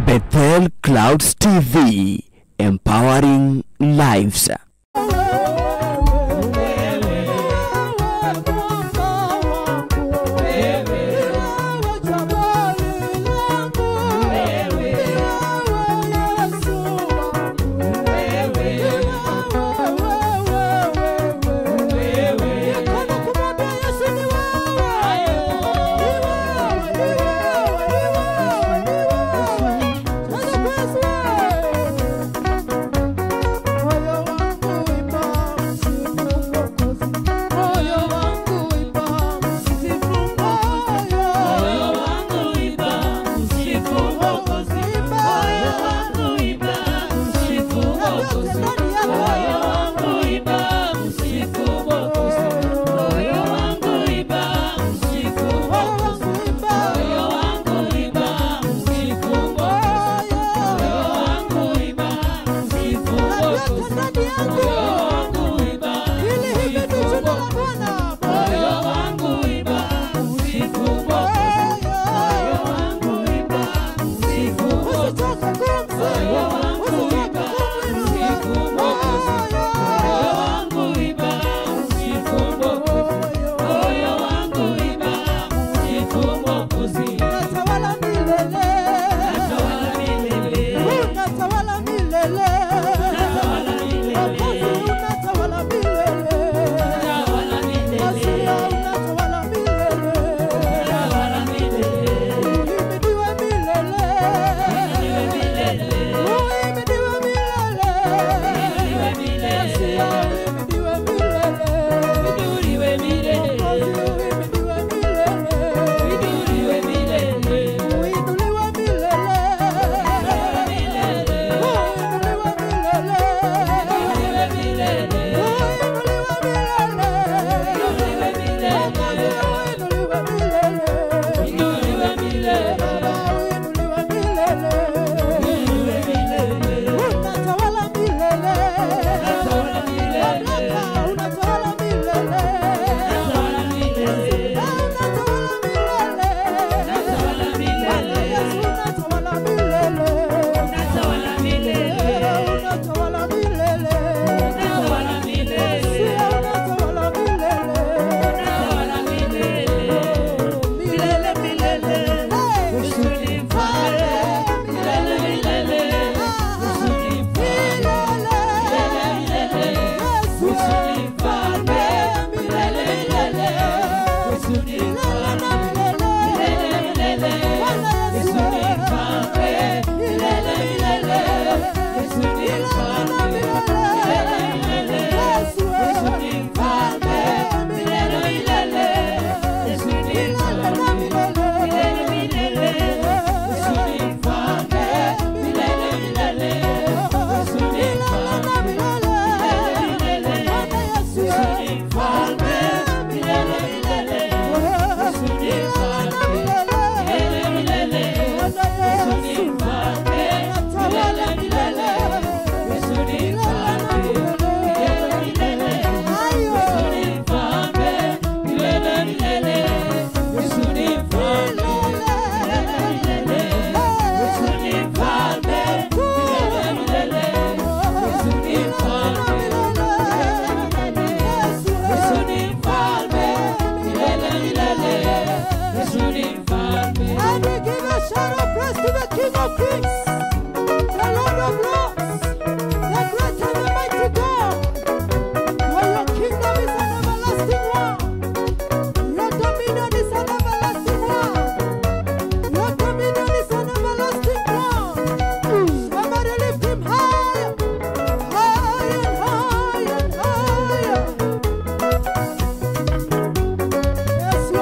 Bethel Clouds TV, empowering lives.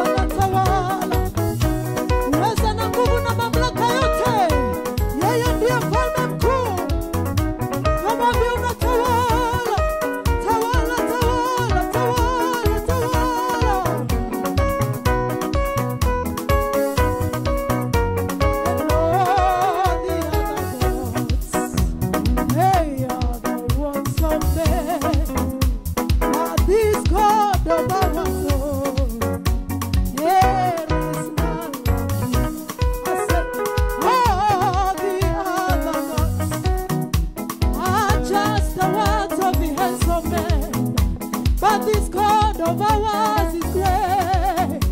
Unatawala, uweza na nguvu na mamlaka yote. God of ours is great,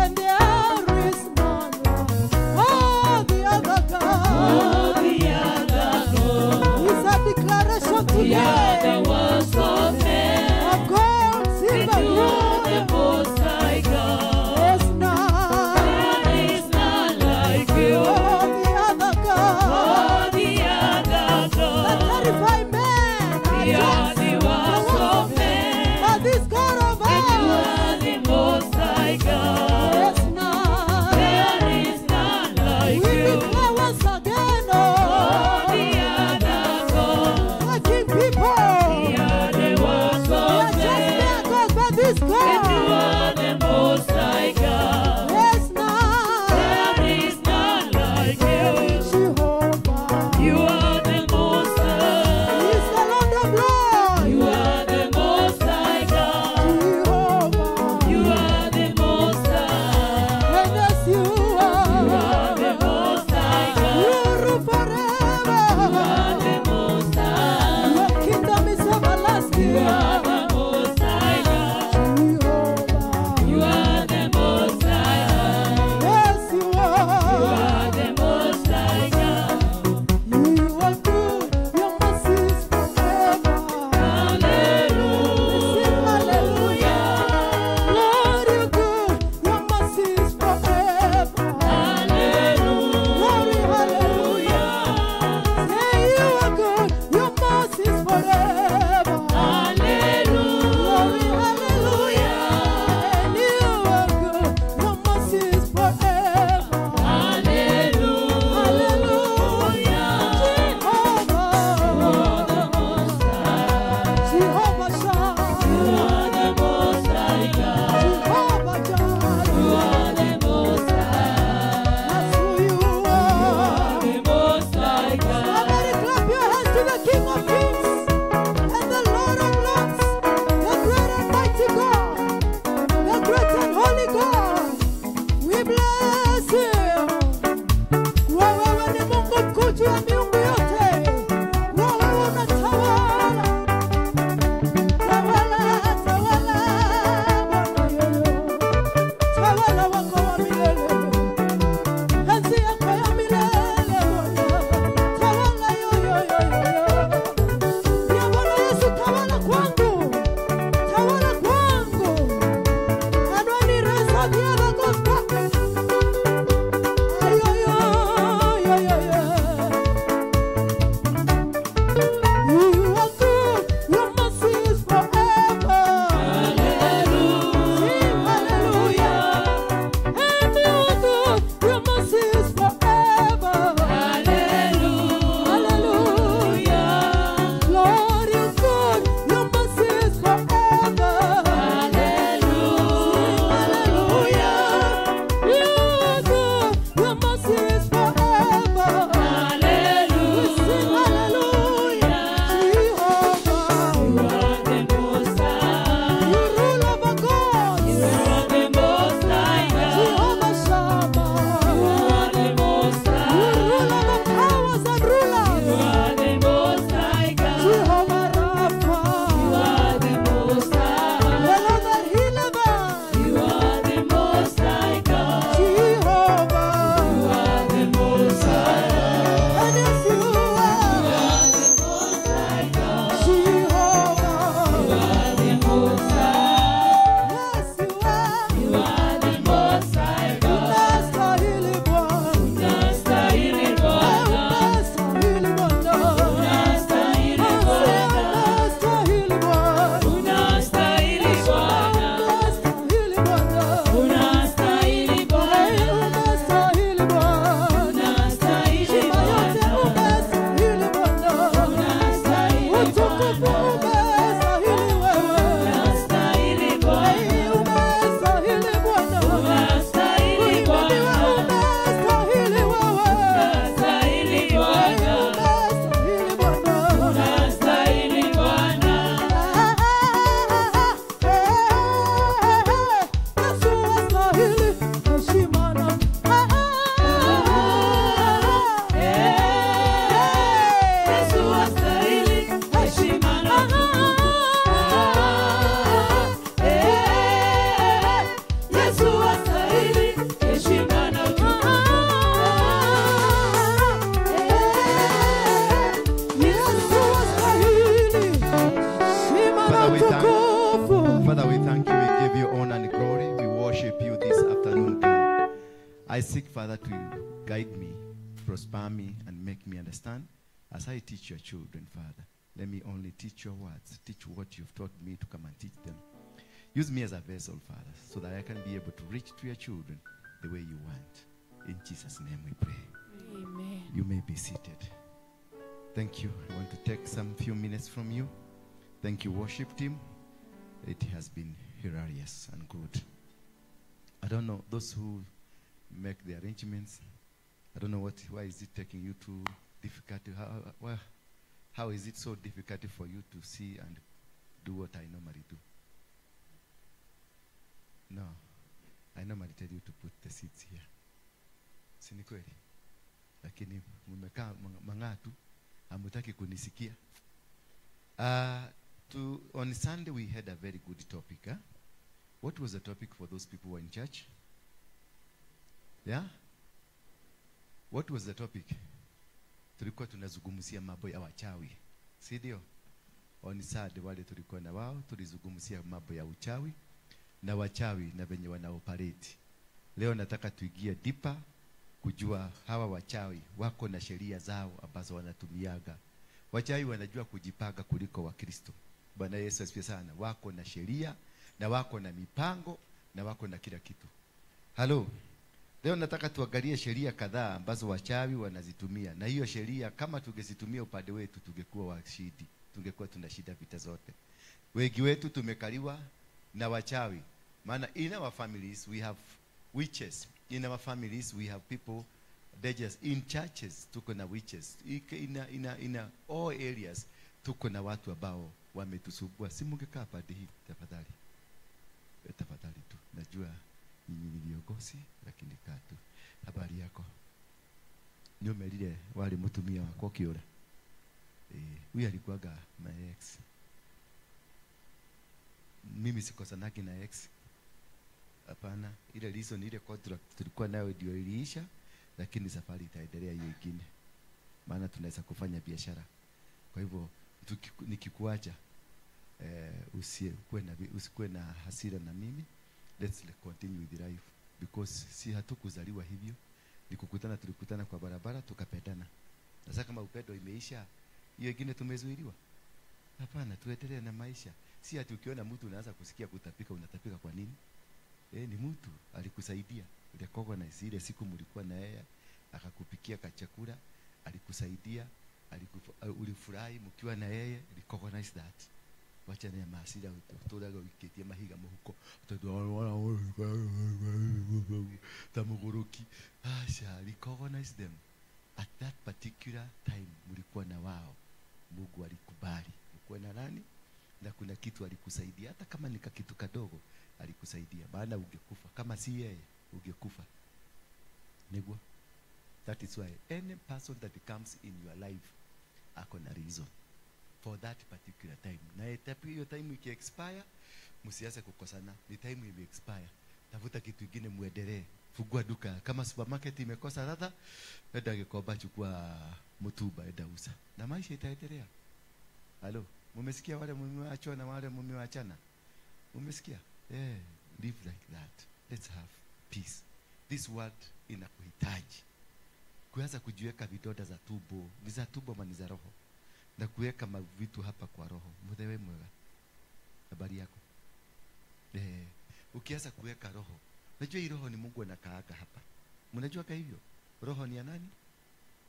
and there is none like all the other gods. All the other gods. It's a declaration We are today the works of men. of gold, silver, And you are the gold. Most High God. There's none. There is none like you. All the other gods All the other that gods. terrify men are We are just the the works works of of men. men. But this God of And you ours, are the Most High God. there's none. There is none like We you. declare once again, All oh, the other gods. working people, We are the works they of are just men. mere gods, but this And you God, are the Most High God. there's none. There is none like you. Jehovah, You are the Most High. He's the Lord of Lords. You are the Most High God. Jehovah, You are the Most High. and as you You are, are the Most High God. you rule forever. You are the Most High. Your kingdom is everlasting. You are the Most High God. Jehovah. we thank you. We give you honor and glory. We worship you this afternoon, God. I seek, Father, to guide me, prosper me, and make me understand as I teach your children, Father. Let me only teach your words, teach what you've taught me to come and teach them. Use me as a vessel, Father, so that I can be able to reach to your children the way you want. In Jesus' name we pray. Amen. You may be seated. Thank you. I want to take some few minutes from you. Thank you, worship team. It has been hilarious and good. I don't know, those who make the arrangements, I don't know why is it taking you too difficult? How is it so difficult for you to see and do what I normally do? No, I normally tell you to put the seats here. Si ni kweli? Lakini mmekaa mang'aa tu, hamutaki kunisikia. On Sunday we had a very good topic. Huh? What was the topic for those people who were in church? Yeah? What was the topic? Tulikuwa tunazungumzia mambo ya wachawi, si ndio? On Sunday wale tulikuwa na wao tulizungumzia mambo ya uchawi na wachawi na venye wanaoperate. Leo nataka tuingie deeper kujua hawa wachawi wako na sheria zao ambazo wanatumiaga. Wachawi wanajua kujipanga kuliko Wakristo. Bwana Yesu asifiwe sana. Wako na sheria na wako na mipango na wako na kila kitu. Halo. Leo nataka tuangalie sheria kadhaa ambazo wachawi wanazitumia. Na hiyo sheria kama tungezitumia upande wetu tungekuwa washindi, tungekuwa tunashinda vita zote. Wengi wetu tumekaliwa na wachawi. Maana in our families we have witches. In our families we have people dangerous. In churches tuko na witches. In all areas tuko na watu ambao wametusumbua. Si mungekaa pande hii tafadhali. Tafadhali tu. Najua nyinyi ni viongozi lakini kaa tu. Habari yako? Nyomerire wale mutumia wako kiora. Huyu alikuwaga my ex. Mimi sikosanaki na ex. Hapana, ile reason ile contract tulikuwa nayo ndio iliisha, lakini safari itaendelea hiyo ingine. Maana tunaweza kufanya biashara. Kwa hivyo nikikuacha usikuwe na hasira na mimi. Let's continue with life because si hatukuzaliwa hivyo. Nikukutana, tulikutana kwa barabara tukapendana. Sasa kama upendo imeisha, hiyo ingine tumezuiliwa. Hapana, tuendelee na maisha. Si ati ukiona mtu unaanza kusikia kutapika, unatapika kwa nini? Ni mtu alikusaidia. Recognize ile siku mlikuwa na yeye, akakupikia kachakula, alikusaidia, ulifurahi mkiwa na yeye, recognize that. Wacha na hasira uturaga ukitie mahiga muhuko. Tamuguruki. Asha, recognize them. At that particular time mlikuwa na wao. Mungu alikubali. Mlikuwa na nani? Na kuna kitu alikusaidia, hata kama ni kitu kadogo alikusaidia. Maana ungekufa kama si yeye, ungekufa. Nigwa. That is why any person that comes in your life ako na reason for that particular time. Na hiyo time iki expire, msianze kukosana. Ni time ime expire. Tafuta kitu kingine muendelee. Fungua duka. Kama supermarket imekosa ladha, enda Gikomba chukua mtumba enda uza. Na maisha itaendelea. Halo, mumesikia wale mumeachwa na wale mumeachana? Mumesikia? Live like that. Let's have peace. This world inakuhitaji. Kuanza kujiweka vidonda za tumbo, ni za tumbo ama ni za roho? Na kuweka vitu hapa kwa roho. Muthewe mwega. Habari yako? Ukianza kuweka roho. Unajua hii roho ni Mungu anakaaga hapa. Mnajua kwa hivyo? Roho ni ya nani?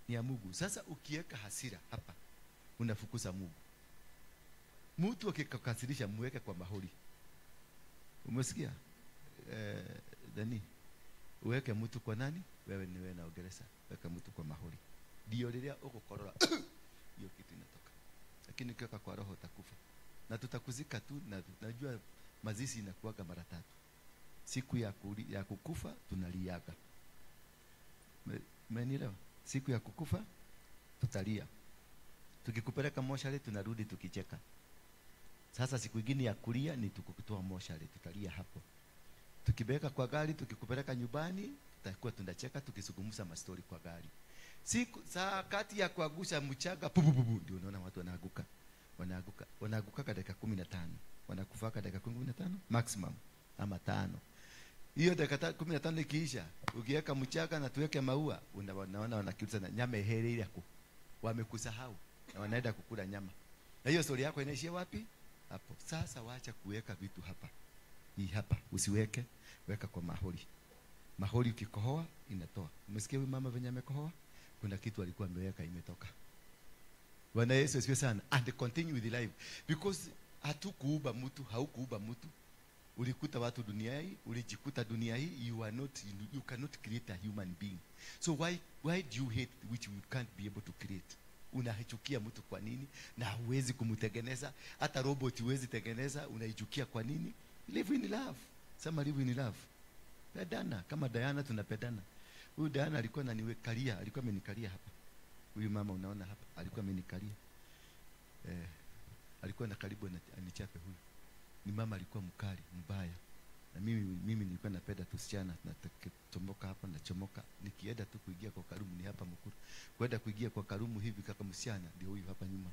Ni ya Mungu. Sasa ukiweka hasira hapa, unafukuza Mungu. Mtu akikukasirisha muweke kwa mahori. Umesikia? Dani, uweke mtu kwa nani? Wewe ni wewe naongeleza. Weka mtu kwa mahori. Ndio lilia ukokorora. Hiyo kitu inatoka. Lakini ukiweka kwa roho utakufa. Na tutakuzika tu, na najua mazishi inakuwaga mara tatu. Siku ya kukufa tunaliaga. Umenielewa? Siku ya kukufa tutalia. Tukikupeleka moshari tunarudi tukicheka. Sasa siku nyingine ya kulia ni tukukutoa moshari, tutalia hapo. Tukibeka kwa gari, tukikupeleka nyumbani, tutakuwa tunacheka tukizungumza mastori kwa gari. Siku saa kati ya kuagusha mchanga pupupupu, ndio unaona watu wanaaguka. Wanaaguka, wanaaguka dakika 15. Wanakufaka dakika 15 maximum ama 5. Hiyo dakika 15 ikiisha, ukiweka mchanga na tuweke maua, unaona wanakiuza na nyama ihere ile yako. Wamekusahau na wanaenda kukula nyama. Na hiyo story yako inaishia wapi? Hapo. Sasa waacha kuweka vitu hapa. Hii hapa usiweke, weka kwa maholi. Maholi ukikohoa inatoa. Umesikia huyu mama venye amekohoa? Kuna kitu alikuwa ameweka imetoka. Bwana Yesu asifiwe sana. And continue with the life. Because hatukuuba mtu, haukuuba mtu. Ulikuta watu dunia hii, ulijikuta dunia hii, you are not, you cannot create a human being. So why do you hate which you can't be able to create? Unachukia mtu kwa nini? Na huwezi kumtengeneza, hata robot huwezi tengeneza, unaichukia kwa nini? Live in love. Sema live in love. Pedana, kama Diana tunapendana. Huyu Diana alikuwa ananiwekalia, alikuwa amenikalia hapa. Huyu mama unaona hapa, alikuwa amenikalia. Alikuwa na karibu anichape huyu. Ni mama alikuwa mkali, mbaya. Na mimi nilikuwa napenda tusichana, tunatomboka hapa na chomoka. Nikienda tu kuingia kwa Karumu ni hapa Mukuru. Kwenda kuingia kwa Karumu hivi kaka msichana ndio huyu hapa nyuma.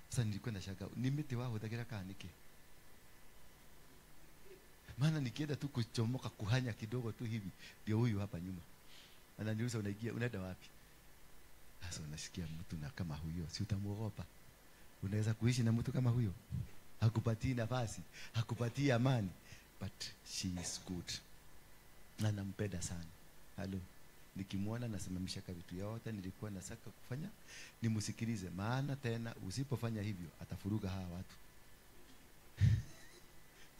Sasa nilikuwa nashangaa, ni miti wao utagira kanike. Maana nikienda tu kuchomoka kuhanya kidogo tu hivi ndio huyu hapa nyuma. Ananiuliza unaingia unaenda wapi? Sasa unasikia mtu na kama huyo, si utamuogopa? Unaweza kuishi na mtu kama huyo? Hakupatii nafasi, hakupatii amani, but she is good. Na nampenda sana. Halo. Nikimuona nasimamisha vitu yote nilikuwa nasaka kufanya, nimusikilize, maana tena usipofanya hivyo atafuruga hawa watu.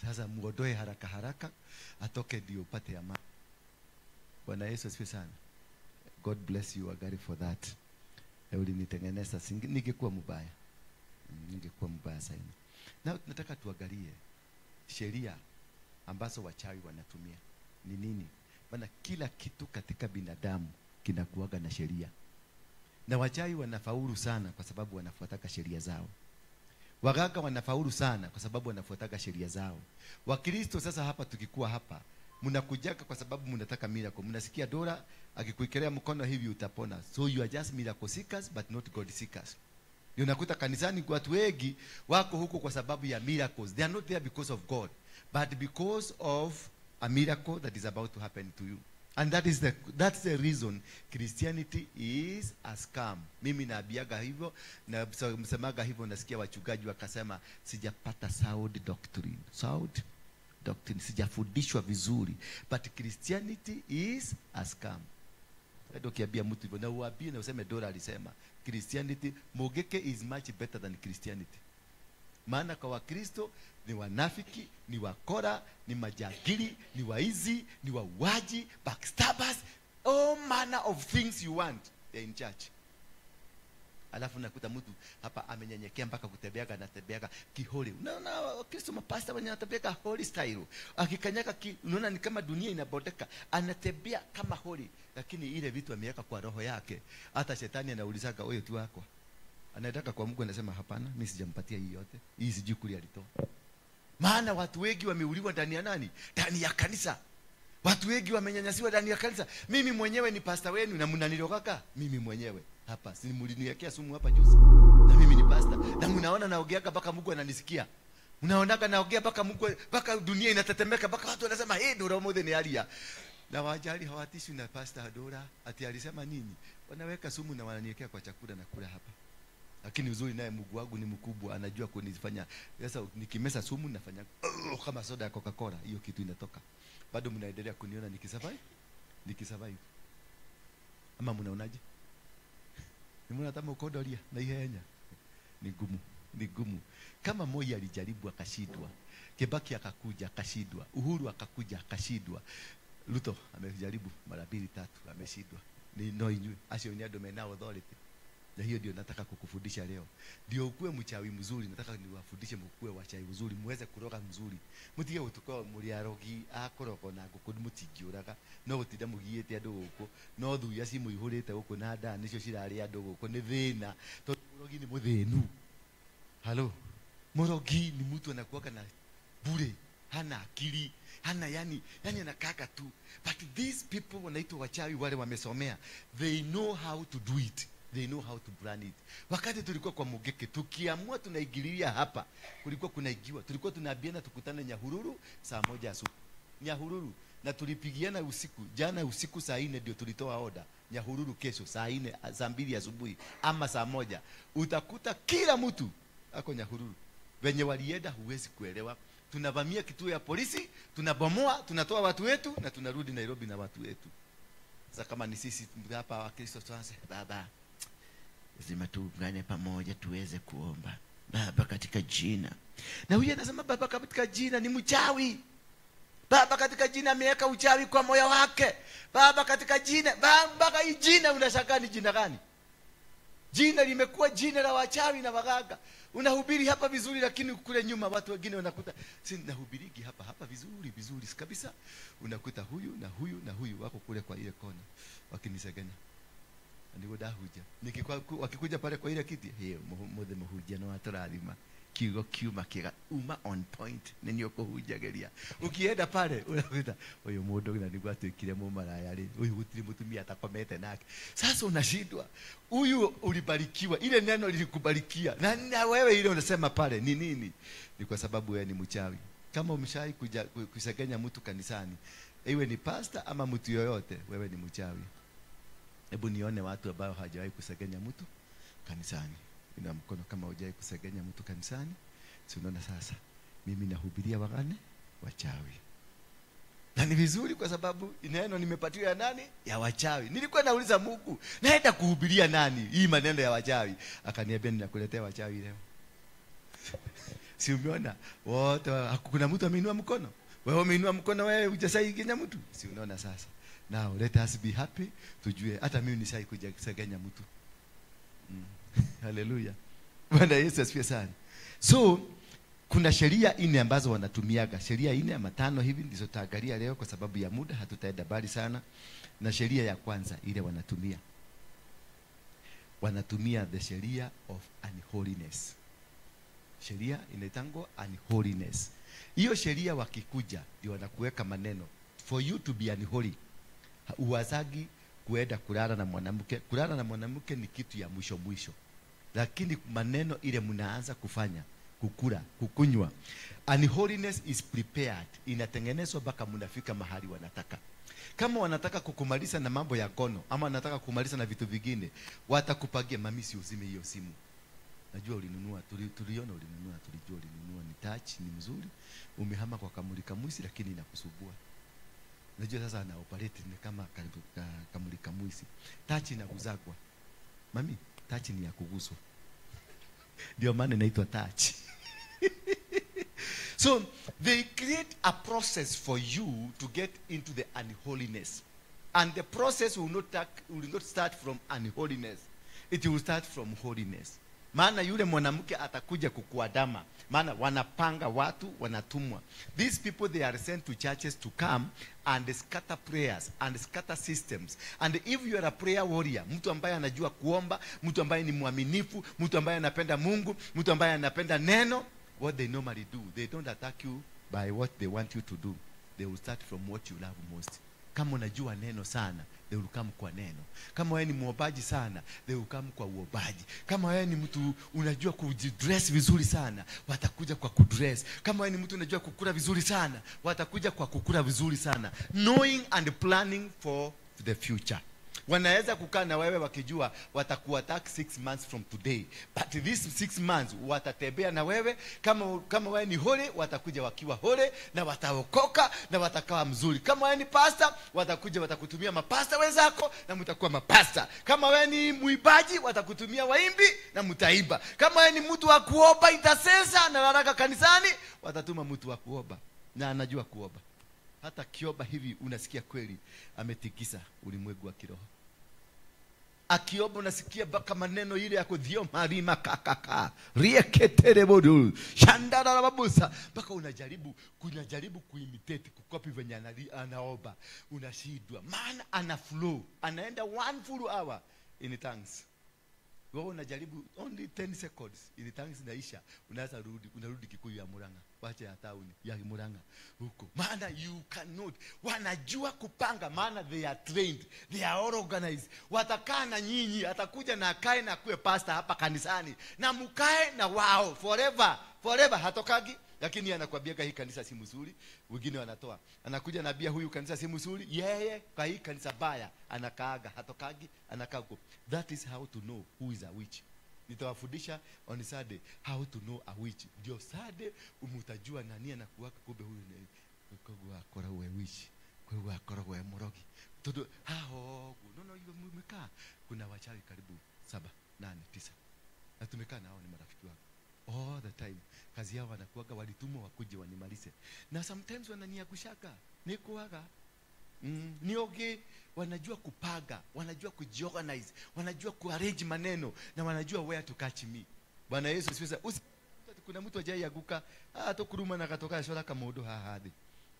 Sasa muondoe haraka haraka atoke ndio upate amani. Bwana Yesu asifiwe sana. God bless you Agari for that. Ulinitengeneza, ningekuwa mbaya. Ningekuwa mbaya sana. Na nataka tuangalie sheria ambazo wachawi wanatumia ni nini? Maana kila kitu katika binadamu kinakuwaga na sheria. Na wachawi wanafaulu sana kwa sababu wanafuataka sheria zao. Waganga wanafaulu sana kwa sababu wanafuataka sheria zao. Wakristo sasa hapa tukikuwa hapa, mnakujaka kwa sababu mnataka miracle. Mnasikia Dora akikuikelea mkono hivi utapona. So you are just miracle seekers but not God seekers. Ndio unakuta kanisani watu wengi wako huko kwa sababu ya miracles. They are not there because of God, but because of a miracle that is about to happen to you. And that's the reason Christianity is a scam. Mimi naabiaga hivyo na msemaga hivyo, nasikia wachungaji wakasema sijapata sound doctrine. Sound doctrine sijafundishwa vizuri, but Christianity is a scam. Ndio kiambia mtu hivyo na uambie na useme Dora alisema Christianity Mogeke is much better than Christianity. Maana kwa Wakristo ni wanafiki, ni wakora, ni majagili, ni waizi, ni wauaji, backstabbers, all manner of things you want, they're in church. Alafu nakuta mtu hapa amenyenyekea mpaka kutembeaga na tembeaga kiholi. Unaona Wakristo mapasta wenye wanatembea holy style. Akikanyaka unaona ni kama dunia inabodeka, anatembea kama holy, lakini ile vitu ameweka kwa roho yake. Hata shetani anaulizaga wewe tu wako. Anataka kwa Mungu anasema hapana, mimi sijampatia hii yote. Hii sijui kule alitoa. Maana watu wengi wameuliwa ndani ya nani? Ndani ya kanisa. Watu wengi wamenyanyasiwa ndani ya kanisa. Mimi mwenyewe ni pastor wenu na mnanirogaka mimi mwenyewe. Hapa si mliniwekea sumu hapa juzi. Na mimi ni pastor. Na mnaona naongeaga mpaka Mungu ananisikia. Mnaonaga naongea mpaka Mungu, mpaka dunia inatetemeka, mpaka watu wanasema hey, Dora mothe ni alia. Na wajali hawatishwi na pastor Dora ati alisema nini? Wanaweka sumu na wananiwekea kwa chakula na kula hapa. Lakini uzuri naye Mungu wangu ni mkubwa, anajua kunifanya. Sasa nikimesa sumu nafanya kama soda ya Coca-Cola, hiyo kitu inatoka. Bado mnaendelea kuniona nikisurvive? Nikisurvive. Ama mnaonaje? Nimeona kama ukodolia na ihenya. Ni gumu, ni gumu. Kama Moi alijaribu akashindwa, Kibaki akakuja akashindwa, Uhuru akakuja akashindwa. Ruto amejaribu mara mbili tatu ameshindwa. Ni no inywe, acio ni andu mena authority. Na hiyo ndio nataka kukufundisha leo. Ndio ukue mchawi mzuri, nataka niwafundishe mkue wachawi mzuri, muweze kuroga mzuri. Mutige gutuko muri arogi akorogo na nguku mutingiuraga, no gutinda mugiite andu guku, no thuya cimuihurite guku na nda nicio ciraria andu guku ni thina. Tondu murogi ni muthinu. Halo. Murogi ni mtu anakuwa na bure, hana akili, hana yani anakaka tu. But these people wanaitwa wachawi wale wamesomea, they know how to do it. They know how to plan it. Wakati tulikuwa kwa Mugeke, tukiamua tunaingililia hapa, kulikuwa kunaigiwa. Tulikuwa tunaambiana tukutane Nyahururu saa 1 asubuhi. Nyahururu. Na tulipigiana usiku, jana usiku saa 4 ndio tulitoa order. Nyahururu kesho saa 4, saa 2 asubuhi ama saa 1. Utakuta kila mtu ako Nyahururu. Wenye walienda huwezi kuelewa. Tunavamia kituo ya polisi, tunabomoa, tunatoa watu wetu na tunarudi Nairobi na watu wetu. Sasa kama ni sisi hapa wa Kristo tuanze, baba lazima tuungane pamoja tuweze kuomba. Baba katika jina. Na huyu anasema baba katika jina ni mchawi. Baba katika jina ameweka uchawi kwa moyo wake. Baba katika jina, baba hii jina unashangaa ni jina gani? Jina limekuwa jina la wachawi na waganga. Unahubiri hapa vizuri lakini kule nyuma watu wengine wanakuta si nahubiriki hapa hapa vizuri vizuri kabisa. Unakuta huyu na huyu na huyu wako kule kwa ile kona wakinisegenya. Ndiko dahuja. Wakikuja pale kwa ile kiti, hiyo muthe muhujia no aturathima. Kiugo kiuma kiga uma on point ni ukuhujageria. Ukienda pale unakuta huyu mundu na niguo atuikire mumaraya ri, huyu gutiri mutumia atakomete nake. Sasa unashindwa. Huyu ulibarikiwa, ile neno lilikubarikia. Na wewe ile unasema pale ni nini? Ni kwa sababu wewe ni mchawi. Kama umeshai kusegenya mtu kanisani, iwe ni pastor ama mtu yoyote, wewe ni mchawi. Hebu nione watu ambao hawajawahi kusegenya mtu kanisani. Ina mkono kama hujai kusegenya mtu kanisani. Si unaona sasa mimi nahubiria wagane wachawi. Na ni vizuri kwa sababu neno nimepatiwa ya nani? Ya wachawi. Nilikuwa nauliza Mungu, naenda kuhubiria nani hii maneno ya wachawi? Akaniambia ninakuletea wachawi leo. Si umeona? Wote hakuna mtu ameinua mkono. Wewe umeinua mkono, wewe hujasaidia mtu. Si unaona sasa? Now let us be happy, tujue hata mimi nishai kusegenya mtu. Hallelujah. Bwana Yesu asifiwe sana. So kuna sheria 4 ambazo wanatumiaga. Sheria 4 ama 5 hivi ndizo tutaangalia leo kwa sababu ya muda hatutaenda mbali sana. Na sheria ya kwanza ile wanatumia. Wanatumia the sheria of unholiness. Sheria inaitangwa unholiness. Hiyo sheria wakikuja ndio wanakuweka maneno for you to be unholy. Uwazagi kuenda kulala na mwanamke. Kulala na mwanamke ni kitu ya mwisho mwisho. Lakini maneno ile mnaanza kufanya, kukula, kukunywa. Unholiness is prepared. Inatengenezwa mpaka mnafika mahali wanataka. Kama wanataka kukumaliza na mambo ya gono ama wanataka kukumaliza na vitu vingine, watakupagia mami si uzime hiyo simu. Najua ulinunua, tuliona ulinunua, tulijua ulinunua, ni touch, ni mzuri. Umehama kwa kamulika mwisi lakini inakusumbua. Najua sasa ana operate ni kama kamulika mwisi. Touch inaguzagwa. Mami, touch ni ya kuguswa. Ndio maana inaitwa touch. So they create a process for you to get into the unholiness. And the process will not start from unholiness. It will start from holiness. Maana yule mwanamke atakuja kukuadama. Maana wanapanga watu, wanatumwa. These people, they are sent to churches to come and scatter prayers and scatter systems. And if you are a prayer warrior, mtu ambaye anajua kuomba, mtu ambaye ni mwaminifu, mtu ambaye anapenda Mungu, mtu ambaye anapenda neno, what they normally do, they don't attack you by what they want you to do. They will start from what you love most. Kama unajua neno sana, they will come kwa neno. Kama wewe ni muombaji sana, they will come kwa uombaji. Kama wewe ni mtu unajua kujidress vizuri sana, watakuja kwa kudress. Kama wewe ni mtu unajua kukula vizuri sana, watakuja kwa kukula vizuri sana. Knowing and planning for the future. Wanaweza kukaa na wewe wakijua watakuattack 6 months from today. But these 6 months watatembea na wewe. Kama wewe ni hole, watakuja wakiwa hole na wataokoka na watakaa mzuri. Kama wewe ni pastor, watakuja watakutumia mapasta wenzako na mtakuwa mapasta. Kama wewe ni muibaji, watakutumia waimbi na mtaimba. Kama wewe ni mtu wa kuomba intercessor na haraka kanisani, watatuma mtu wa kuomba na anajua kuomba. Hata kiomba hivi unasikia kweli ametikisa ulimwengu wa kiroho. Akiomba unasikia baka maneno ile ya kudhio marima kakaka rieketerebodu shandara babusa, mpaka unajaribu kuimitate, kukopi venye anaomba, unashindwa. Maana ana flow, anaenda 1 full hour in tongues. Wewe unajaribu only 10 seconds in tongues inaisha, unaanza rudi, unarudi Kikuyu ya Murang'a. Wacha ya town ya Murang'a huko. Maana you cannot. Wanajua kupanga, maana they are trained, they are all organized. Watakaa na nyinyi, atakuja na akae na kuwe pastor hapa kanisani, na mkae na wao forever forever, hatokagi. Lakini anakuambia hii kanisa si mzuri, wengine wanatoa. Anakuja naambia huyu kanisa si mzuri, yeye kwa hii kanisa baya anakaaga, hatokagi, anakaa huko. That is how to know who is a witch. Nitawafundisha on Sunday how to know a witch. Ndio Sunday umutajua nani anakuwaka, kumbe huyu ni koguo akoragwo e witch, koguo akoragwo e murogi. Todo hao no no, mmekaa kuna wachawi karibu 7, 8, 9. Na tumekaa nao, ni marafiki wangu all the time. Kazi yao wanakuwaga walitumwa wakuje wanimalize. Na sometimes wananiagushaka, nikuaga. Nioge, wanajua kupaga, wanajua kujiorganize, wanajua kuarrange maneno, na wanajua where to catch me. Bwana Yesu asifiwe. Kuna mtu hajaianguka, tokuruma na katoka shora kama mundu haha thi.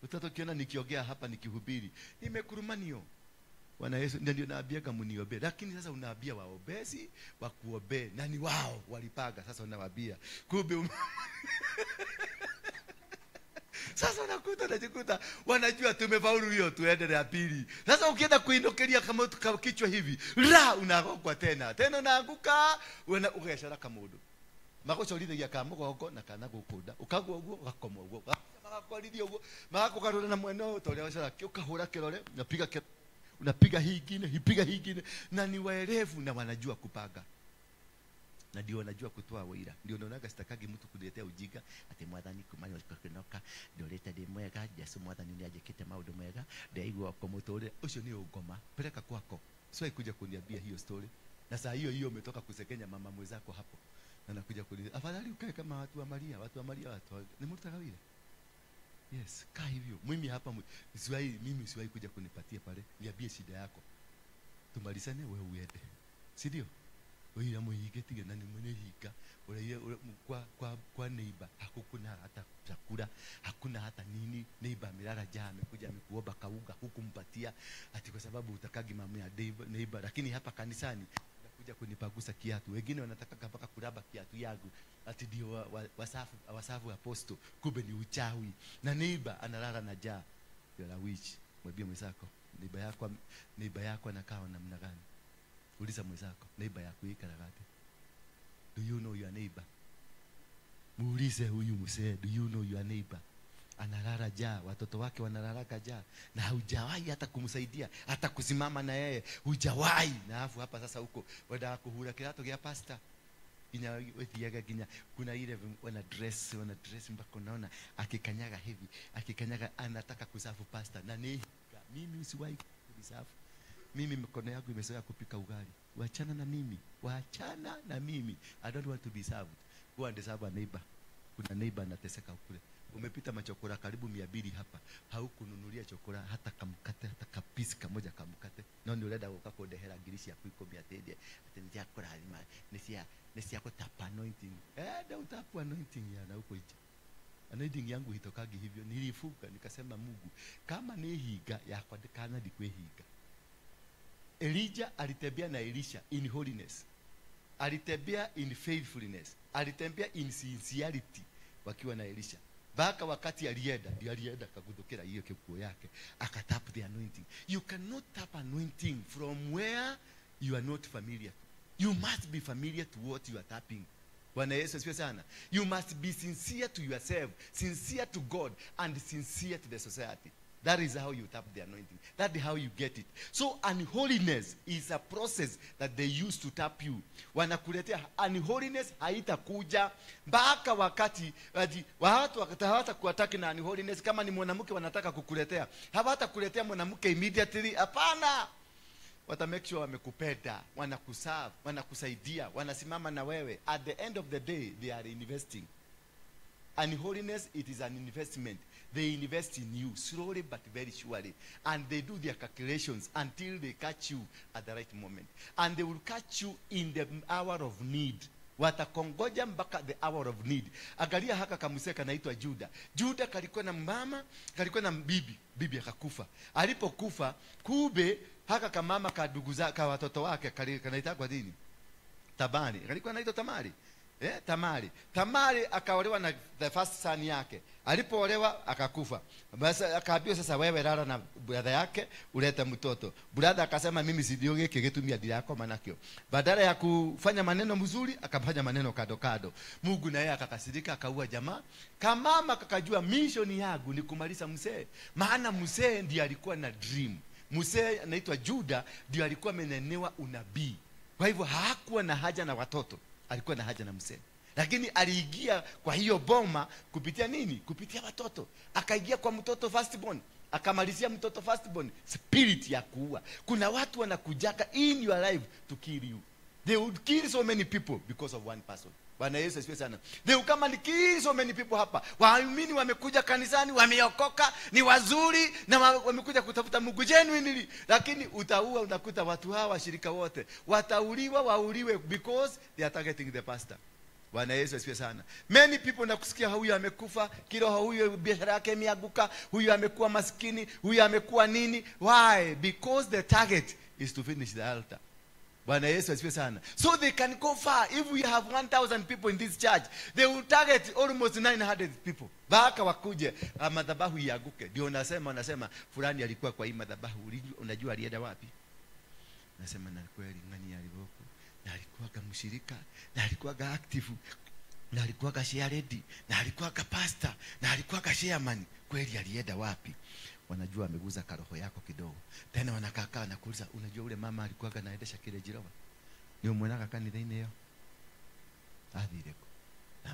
Utatokiona nikiongea hapa nikihubiri, nimekurumanio. Bwana Yesu ndio naambia mniombe. Lakini sasa unaambia waombezi wakuombe, na ni wao walipaga. Sasa unawaambia kumbe sasa unakuta unajikuta wanajua tumefaulu hiyo, tuende ya pili. Sasa ukienda kuinokelia kama kichwa hivi, la unagongwa tena. Tena unaanguka, ugecora kamundu. Magucorithagia ka mugongo na kana gukunda. Ukagwa uguo ugakoma uguo. Magakwarithia uguo, magakugarura na mwena ũyũ ta ũrĩa wacora, ukahũra kĩrore, unapiga kĩrore, unapiga hii ingine, hipiga hii ingine, na ni waerevu na wanajua kupanga. Na ndio wanajua kutoa wira. Ndio naonaga sitakagi mtu kuniletea ujinga ati mwathani kumanya kinoka ndorete ndi mwega, Jesu mwathani ni anjikite maundu mega, ndaigua ko muturire ucio ni ungoma, peleka kwako. Siwahi kuja kuniambia hiyo story. Na saa hiyo hiyo umetoka kusekenya mama mwenzako hapo. Na nakuja kuniambia afadhali ukae kama watu wa Maria, watu wa Maria watu ni mtu wira. Yes, kaa hivyo. Mimi hapa siwahi, mimi siwahi kuja kunipatia pale. Niambie shida yako. Tumalizane wewe uende. Si ndio? Wewe muhige tiga na ni mwenye higa. Ule kwa neighbor hakuna hata chakula, hakuna hata nini. Neighbor amelala njaa, amekuja amekuomba kauga hukumpatia ati kwa sababu utakagi mama ya neighbor. Lakini hapa kanisani unakuja kunipagusa kiatu. Wengine wanataka mpaka kuraba kiatu yangu ati ndio wasafu apostle, kumbe ni uchawi. Na neighbor analala na njaa. Yule witch. Mwambie mwenzako, neighbor yako anakaa namna gani? Uliza mwenzako, neighbor yako ikara gati? Do you know your neighbor? Muulize huyu mzee, do you know your neighbor? Analala njaa, watoto wake wanalala njaa, na hujawahi hata kumsaidia, hata kusimama na yeye, hujawahi. Na afu hapa sasa huko wenda kuhura kiatu kia pastor. Ginya wethiaga ginya kuna ile wana dress mpaka unaona akikanyaga hivi, akikanyaga anataka kusafu pastor. Na ni mimi usiwahi kusafu. Mimi mikono yangu imezoea kupika ugali. Waachana na mimi. Waachana na mimi. I don't want to be served. Go and serve a neighbor. Kuna neighbor anateseka kule. Umepita machokora karibu 200 hapa. Haukununulia chokora hata kamkate, hata kapisi kamoja kamkate. Na ndio ulenda ukakondehera ngiri ciaku 10 atendie. Ati ni cia kũrathima, ni cia kutap anointing. Ndio tap anointing ya na huko nje. Anointing yangu hitokagi hivyo. Nilifuka nikasema Mungu, kama ni higa yakwa ndikana ndikwihinga. Elijah alitembea na Elisha in holiness. Alitembea in faithfulness. Alitembea in sincerity wakiwa na Elisha. Baka wakati alienda, ndio alienda akagundukira hiyo kikuo yake, akatap the anointing. You cannot tap anointing from where you are not familiar. You must be familiar to what you are tapping. Bwana Yesu asifiwe sana. You must be sincere to yourself, sincere to God, and sincere to the society. That is how you tap the anointing. That is how you get it. So unholiness is a process that they use to tap you. Wanakuletea unholiness haitakuja mpaka wakati watu hawatakuataki na unholiness. Kama ni mwanamke wanataka kukuletea, hawatakuletea mwanamke immediately. Hapana. Wata make sure wamekupenda, wanakuserve, wanakusaidia, wanasimama na wewe. At the end of the day, they are investing. Unholiness, it is an investment. They invest in you slowly but very surely. And they do their calculations until they catch you at the right moment. And they will catch you in the hour of need. Watakongoja mpaka the hour of need. Angalia haka kamseka kanaitwa Juda. Juda kalikuwa na mama, kalikuwa na bibi. Bibi akakufa. Alipokufa, kube haka kamama ka ndugu zake, ka watoto wake, kanaitwa kwa nini? Tabani. Kalikuwa anaitwa Tamari. Tamari. Tamari akaolewa na the first son yake. Alipoolewa akakufa. Basi akaambiwa sasa wewe lala na brother yake ulete mtoto. Brother akasema mimi sidio giki gitumia ndirakoma nakio. Badala ya kufanya maneno mzuri akafanya maneno kado kado. Mungu naye akakasirika akaua jamaa. Kamama kakajua mission yangu ni kumaliza mzee. Maana mzee ndiye alikuwa na dream. Mzee anaitwa Juda ndiye alikuwa amenenewa unabii. Kwa hivyo hakuwa na haja na watoto, alikuwa na haja na mzee. Lakini aliingia kwa hiyo boma kupitia nini? Kupitia watoto. Akaingia kwa mtoto firstborn, akamalizia mtoto firstborn, spirit ya kuua. Kuna watu wanakujaka in your life to kill you. They would kill so many people because of one person. Bwana Yesu asifiwe sana. They will come and kill so many people hapa. Waumini wamekuja kanisani, wameokoka, ni wazuri na wamekuja kutafuta Mungu genuinely. Lakini utaua, unakuta watu hawa washirika wote watauliwa, wauliwe because they are targeting the pastor. Bwana Yesu asifiwe sana. Many people nakusikia huyu amekufa, kiroho huyu biashara yake imeanguka, huyu amekuwa maskini, huyu amekuwa nini? Why? Because the target is to finish the altar. Bwana Yesu asifiwe sana. So they can go far. If we have 1,000 people in this church, they will target almost 900 people. Baka wakuje madhabahu iaguke. Ndio nasema fulani alikuwa kwa hii madhabahu, unajua alienda wapi? Nasema na kweli ngani alivoko. Na alikuwa mshirika, na alikuwa active, na alikuwa share ready, na alikuwa pastor, na alikuwa chairman. Kweli alienda wapi? Wanajua ameguza karoho yako kidogo. Tena wanakaa na kuuliza, unajua ule mama alikuwa anaendesha kile jiroba? Ni umwonaka kanitha-inĩ ĩyo? Athire kũ? Na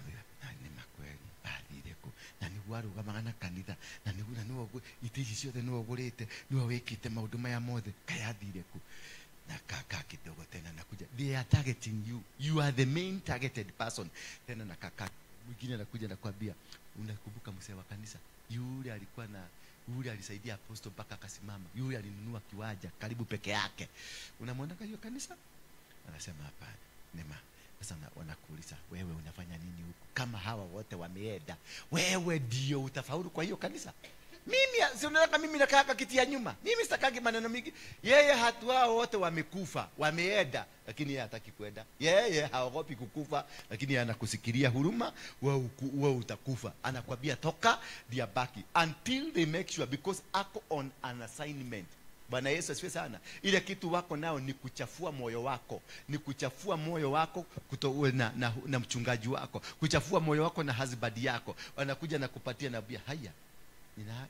nĩ makweli athire kũ? Na nĩguo arũgamaga na kanitha, na nĩguo na nĩwe itĩ ici ciothe nĩwe ũgũrĩte, nĩwe wĩkĩte maũndũ maya mothe, kaĩ athire kũ? Na kaka kidogo tena nakuja. They are targeting you. You are the main targeted person. Tena na kaka mwingine anakuja na kuambia, unakumbuka mzee wa kanisa? Yule alikuwa na yule alisaidia apostle mpaka akasimama. Yule alinunua kiwanja karibu peke yake. Unamwona kwa hiyo kanisa? Anasema hapana. Nema. Sasa wanakuuliza, wewe unafanya nini huku? Kama hawa wote wameenda, wewe ndio utafaulu kwa hiyo kanisa? Mimi si unaona mimi nakaa kiti ya nyuma. Mimi sitakangi maneno mingi. Yeye hatu hao wote wamekufa, wameenda, lakini yeye hataki kwenda. Yeye haogopi kukufa, lakini anakusikilia huruma, wewe utakufa. Anakuambia toka, dia baki until they make sure, because ako on an assignment. Bwana Yesu asifiwe sana. Ile kitu wako nao ni kuchafua moyo wako. Ni kuchafua moyo wako na mchungaji wako. Kuchafua moyo wako na husband yako. Wanakuja na kupatia na bia haya.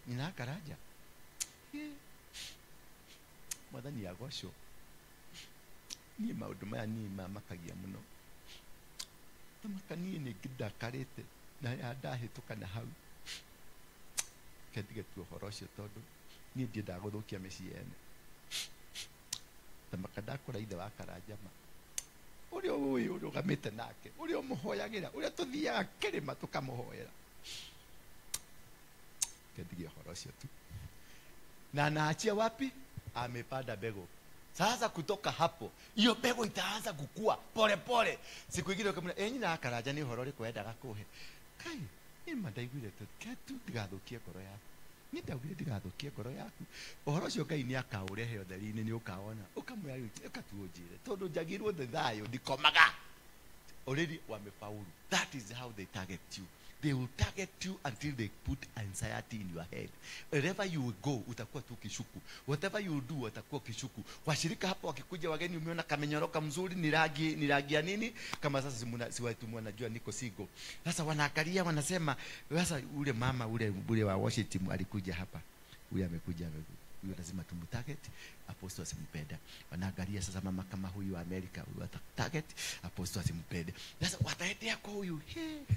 Nina karaja. Mwathani agocwo. Niĩ maũndũ maya niĩ mamakagia mũno. Tamaka niĩ nĩ ndakarĩte na ndahĩtũka na hau. Kendige tu ũhoro ũcio tondũ niĩ ndiendaga gũthũkia mĩciĩ ene. Tamaka ndakora ithe wa Karanja ma. Ũrĩa ũyũ ũrũgamĩte nake, ũrĩa ũmũhoyagĩra, ũrĩa tũthiaga kĩrĩma tũkamũhoera. Kendige ũhoro ũcio tu. Na anaachia wapi? Amepanda mbegu. Sasa kutoka hapo, hiyo mbegu itaanza kukua pole pole. Siku ingine ukamwona, nyina Karanja ni ũhoro ũrĩkũ endaga kũhe. Kai, ni mandaiguire tu, ketu ndigathukie ngoro yaku. Ni ndaugire ndigathukie ngoro yaku. Ũhoro ũcio Ngai nĩ akaũrehe ũtheri-inĩ, nĩ ũkaona. Ũkamwĩra ũkatuũnjĩre tondũ njagĩrĩirwo nĩ thayũ, ndikomaga. Already wamefaulu. That is how they target you. They will target you until they put anxiety in your head. Wherever you will go, utakuwa tu kishuku. Whatever you do, utakuwa kishuku. Washirika hapo wakikuja wageni, umeona kamenyoroka mzuri, ni rangi ya nini? Kama sasa si watu wanajua niko single. Sasa wanaangalia wanasema, sasa ule mama ule wa worship team alikuja hapa. Huyu amekuja, huyu lazima tumtarget, apostle asimpende. Wanaangalia sasa mama kama huyu wa Amerika, huyu atatarget, apostle asimpende. Sasa wataendea kwa huyu,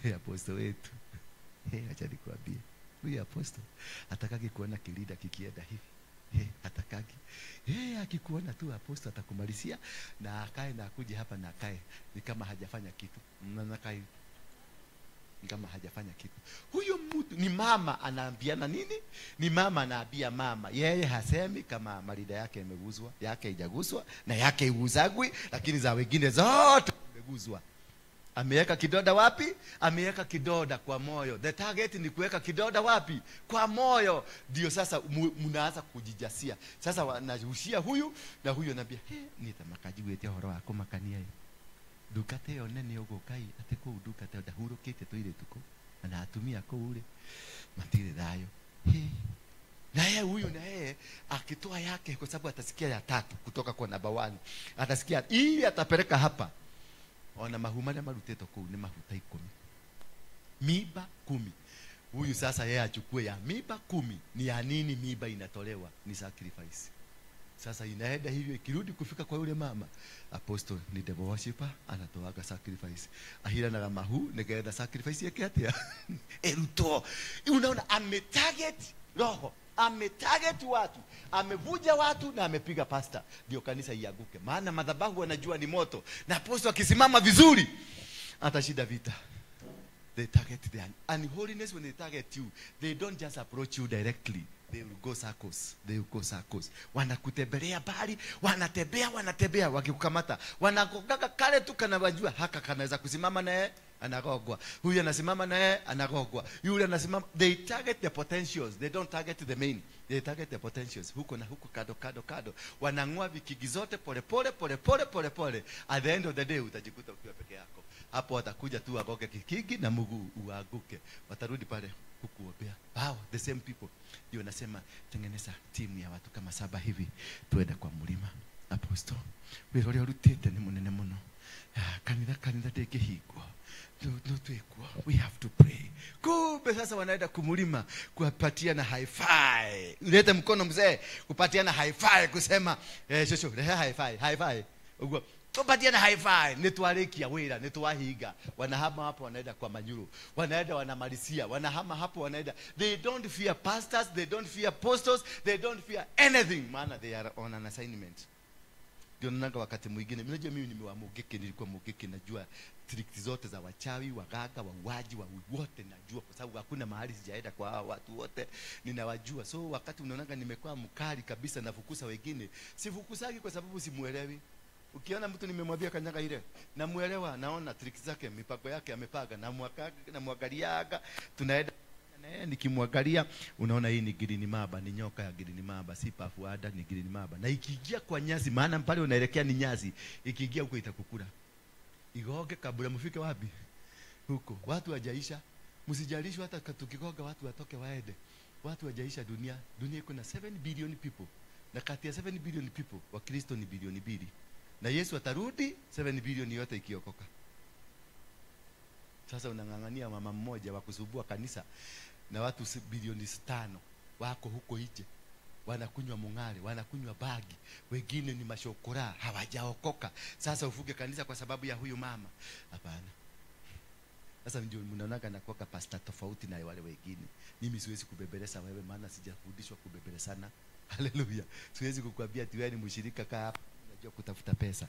he apostle wetu. He, acha nikwambie. Huyu apostle atakaki kuona kilida kikienda hivi. He, atakaki. He, akikuona tu apostle atakumalizia na akae na akuje hapa na akae ni kama hajafanya kitu. Na akae ni kama hajafanya kitu. Huyo mtu ni mama anaambiana nini? Ni mama anaambia mama. Yeye hasemi kama marida yake imeguzwa, yake haijaguswa na yake iguzagwi, lakini za wengine zote imeguzwa. Ameweka kidoda wapi? Ameweka kidoda kwa moyo. The target ni kuweka kidoda wapi? Kwa moyo. Ndio sasa mnaanza kujijasia. Sasa wanarushia huyu na huyu anambia, "He, ni tamakajiguete horo wako makania." Ndungata ĩyo nene ũguo Ngai atĩ kũu ndungata ĩyo ndahurũkĩte tũirĩtu kũu na atumia kũu rĩ matirĩ thayũ. Na yeye huyu na yeye akitoa yake, kwa sababu atasikia ya tatu kutoka kwa namba 1, atasikia ili atapeleka hapa. Ona mahu marĩa marutĩtwo kũu nĩ mahuta 10, miba 10. Huyu sasa yeye achukue ya miba 10. Ni ya nini miba inatolewa? Ni sacrifice. Sasa inaenda hivyo, ikirudi kufika kwa yule mama, apostle ni devil worshiper, anatoaga sacrifice. Ahiranaga mahu nigetha sacrifice yake atia eruto. Unaona ametarget roho, ametarget watu, amevuja watu na amepiga pastor ndio kanisa ianguke. Maana madhabahu wanajua ni moto, na apostle akisimama vizuri atashinda vita. They target the unholiness. When they target you, they don't just approach you directly. They will go circles. They will go circles. Wanakutembelea bali, wanatembea, wanatembea, wakikukamata. Wanagogaga kale tu kana wajua haka kanaweza kusimama naye, anagogwa. Huyu anasimama naye, anagogwa. Yule anasimama. They target the potentials. They don't target the main. They target the potentials. Huko na huko, kado kado kado. Wanang'oa vikigi zote pole pole pole pole pole pole. At the end of the day utajikuta ukiwa peke yako. Hapo watakuja tu wagoge kikigi na mguu uanguke. Watarudi pale kukuombea. Wow, the same people. Ndio nasema tengeneza timu ya watu kama 7 hivi, tuende kwa mlima. Apostle, wĩra ũrĩa ũrutĩte nĩ mũnene mũno. Kanitha kanitha ndĩngĩhingwo. No twĩkuo. We have to pray. Kumbe sasa wanaenda kumulima kupatia high five. Ulete mkono mzee kupatiana high five, kusema shosho rehe high five, high five. Uguo tupatiana high five, nitwarikia wira, nitwahiga. Wanahama hapo wanaenda kwa Manyuru, wanaenda wanamalisia, wanahama hapo wanaenda. They don't fear pastors, they don't fear apostles, they don't fear anything. Maana they are on an assignment. Ndio naona wakati mwingine, mimi najua mimi nimewa Mugiki, nilikuwa Mugiki, najua tricks zote za wachawi, waganga, wauaji, wa wote najua, kwa sababu hakuna mahali sijaenda kwa hao watu wote ninawajua. So wakati unaonaga nimekuwa mkali kabisa nafukusa wengine, sifukusagi kwa sababu simuelewi. Ukiona mtu nimemwambia kanyaga ile, namuelewa, naona tricks zake, mipango yake amepanga, namwangaliaga, tunaenda na nikimwangalia unaona hii ni green mamba, ni nyoka ya green mamba, si pafuada, ni green mamba. Na ikiingia kwa nyasi, maana pale unaelekea ni nyasi, ikiingia huko itakukula. Igoge kabla mfike wapi? Huko. Watu hawajaisha. Msijalishwe hata tukigoga watu watoke waende. Watu hawajaisha dunia. Dunia iko na 7 billion people. Na kati ya 7 billion people, Wakristo ni bilioni 2. Na Yesu atarudi 7 billion yote ikiokoka. Sasa unang'ang'ania mama mmoja wa kusubua kanisa na watu bilioni 5 wako huko nje. Wanakunywa mung'are, wanakunywa bagi, wengine ni mashokora, hawajaokoka. Sasa ufuge kanisa kwa sababu ya huyu mama? Hapana. Sasa ndio mnaonaga na kwa pastor tofauti na wale wengine. Mimi siwezi kubebeleza wewe, maana sijafundishwa kubebelezana. Haleluya. Siwezi kukuambia ati wewe ni mshirika, kaa hapa, unajua kutafuta pesa.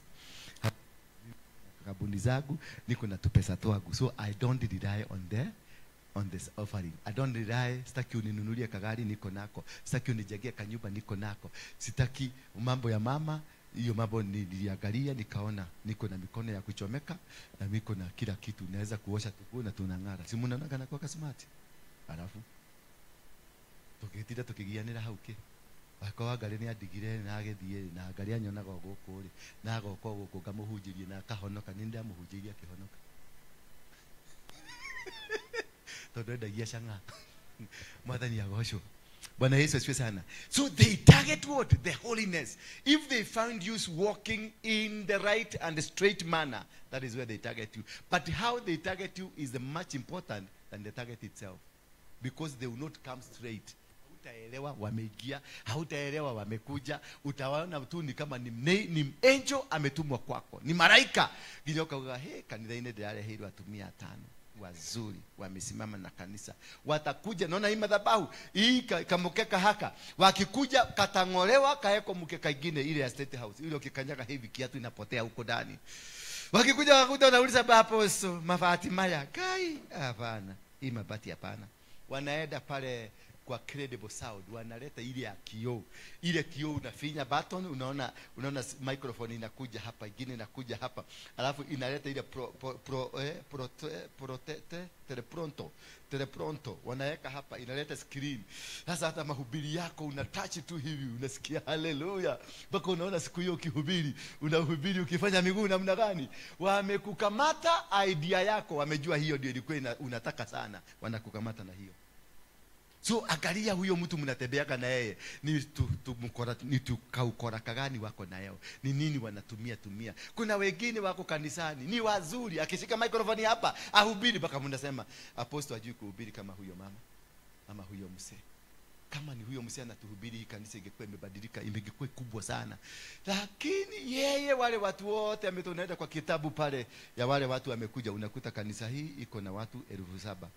Kabuni zangu niko na tupesa twangu, so I don't rely on this offering. I don't rely. Sitaki uninunulie kagari, niko nako. Sitaki unijengie kanyumba, niko nako. Sitaki mambo ya mama, hiyo mambo niliangalia nikaona niko na mikono ya kuchomeka na niko na kila kitu, naweza kuosha tukuo na tunang'ara. Si mnaonaga na kwa smart. Alafu tukitinda tukigianira hau ki akwa ngari ni andigire na agithie na ngari anyonaga guku ri na agoka guku ngamuhunjirie na akahonoka, ni ndamuhunjirie akihonoka. Tondu endagia cang'a. Mwathani agocwo. Bwana Yesu asifiwe sana. So they target what? The holiness. If they find you walking in the right and straight manner, that is where they target you. But how they target you is much important than the target itself. Because they will not come straight. Hautaelewa wameingia, hautaelewa wamekuja, utawaona tu ni kama ni angel ametumwa kwako, ni malaika. Nginya ukauga, hey, kanitha-inĩ ndĩrareheirwo atumia 5 wazuri wamesimama na kanisa. Watakuja, naona hii madhabahu hii kamukeka haka, wakikuja katangolewa kaeko mukeka ingine ile ya State House, ile ukikanyaga hivi kiatu inapotea huko ndani. Wakikuja wakuta wanauliza apostle mabati maya kai, hapana, hii mabati hapana. Wanaenda pale kwa credible sound, wanaleta ile ya kioo. Ile kioo unafinya button, unaona microphone inakuja hapa, ingine inakuja hapa, alafu inaleta ile telepronto wanaweka hapa, inaleta screen. Sasa hata mahubiri yako una touch tu hivi, unasikia haleluya, mpaka unaona siku hiyo ukihubiri, unahubiri ukifanya miguu namna gani. Wamekukamata idea yako, wamejua hiyo ndio ilikuwa unataka sana, wanakukamata na hiyo. So angalia huyo mtu mnatembeaga na yeye, ni tukaukora kagani wako na yao, ni nini wanatumia tumia. Kuna wengine wako kanisani ni wazuri, akishika microphone hapa ahubiri mpaka mnasema apostle hajui kuhubiri kama huyo mama ama huyo mzee. Kama ni huyo mzee anatuhubiri, hii kanisa ingekuwa imebadilika, ingekuwa kubwa sana. Lakini yeye wale watu wote ametunaenda kwa kitabu pale ya wale watu wamekuja, unakuta kanisa hii iko na watu 7,000.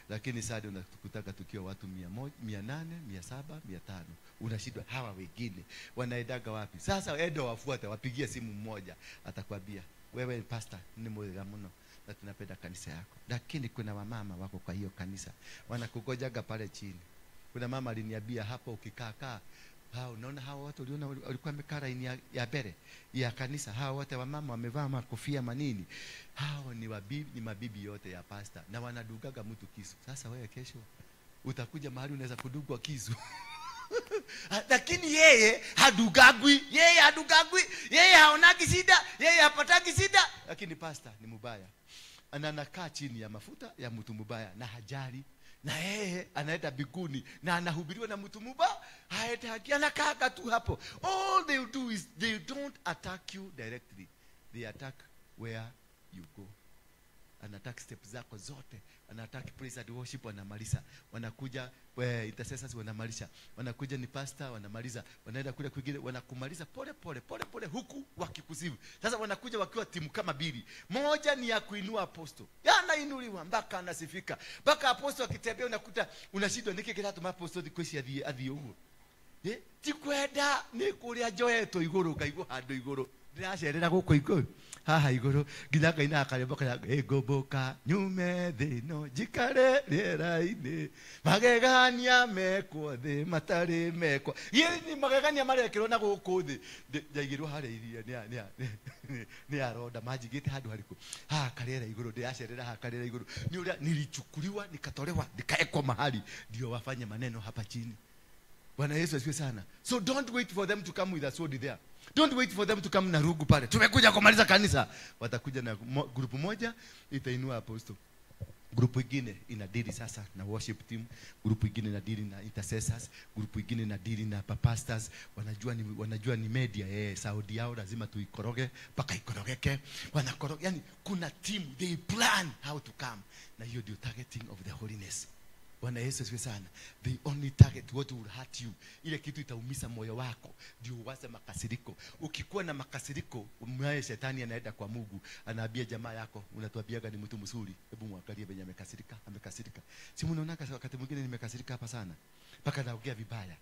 Lakini sasa unakutaka tukiwa watu 100, 800, 700, 500. Unashindwa hawa wengine wanaendaga wapi? Sasa endo wafuate, wapigie simu mmoja, atakwambia wewe pastor ni mwega mno na tunapenda kanisa yako. Lakini kuna wamama wako kwa hiyo kanisa wanakugojaga pale chini. Kuna mama aliniambia hapo ukikaa kaa, unaona hao watu uliona walikuwa wamekaa line ya mbele ya kanisa, hao wote wamama wamevaa makofia manini, hao ni wabibi, ni mabibi yote ya pastor, na wanadugaga mtu kisu. Sasa wewe kesho utakuja mahali unaweza kudugwa kisu. Lakini yeye hadugagwi, yeye hadugagwi, yeye haonagi shida, yeye hapatagi shida. Lakini pastor ni mubaya, anakaa chini ya mafuta ya mtu mubaya na hajali. Na yeye anaenda biguni na anahubiriwa na mtu mubaya, haetaki, anakaa tu hapo. All they do is they don't attack you directly. They attack where you go. Ana-attack step zako zote, ana-attack praise and worship, wanamaliza. Wanakuja intercessors wanamaliza. Wanakuja ni pastor wanamaliza. Wanaenda kule kwingine wanakumaliza pole pole pole pole huku wakikusifu. Sasa wanakuja wakiwa timu kama mbili. Moja ni ya kuinua apostle. Anainuliwa mpaka anasifika. Mpaka apostle akitembea unakuta unashindwa niki kiratuma apostle thikũ ici athie ũguo. Ti kwenda ni kuria njoetwo igũrũ kaigwo handũ igũrũ. Ndĩracerera gũkũ igũrũ haha igũrũ nginya ngaina karĩmbo karĩa ngũmbũka nyume thĩ ĩno njikare rĩera-inĩ magegania mekwo thĩ matarĩ mekwo. Ni magegania marekĩrwo na gũkũ thĩ. Njaigĩrwo harĩa iria nĩ aronda manjigĩte handũ harĩkũ haha karĩera igũrũ, ndĩracerera haha karĩera igũrũ. Ni ũrĩa nilichukuliwa nikatolewa nikaekwa mahali ndio wafanye maneno hapa chini. Bwana Yesu asifiwe sana. So don't wait for them to come with a sword there. Don't wait for them to come na rugu pale. Tumekuja kumaliza kanisa. Watakuja na grupu moja itainua apostle. Grupu ingine inadili sasa na worship team, grupu ingine inadili na intercessors, grupu ingine inadili na pastors. Wanajua ni media, Saudi yao lazima tuikoroge mpaka ikorogeke. Wanakoroga, yani kuna team, they plan how to come. Na hiyo ndio targeting of the holiness. Bwana Yesu asifiwe sana. They only target what will hurt you. Ile kitu itaumisa moyo wako ndio uwaze makasiriko. Ukikuwa na makasiriko, mwaye shetani anaenda kwa Mungu, anaambia jamaa yako, unatuambiaga ni mtu mzuri, hebu muangalie venye amekasirika, amekasirika. Si mnaona wakati mwingine nimekasirika hapa sana mpaka naongea vibaya.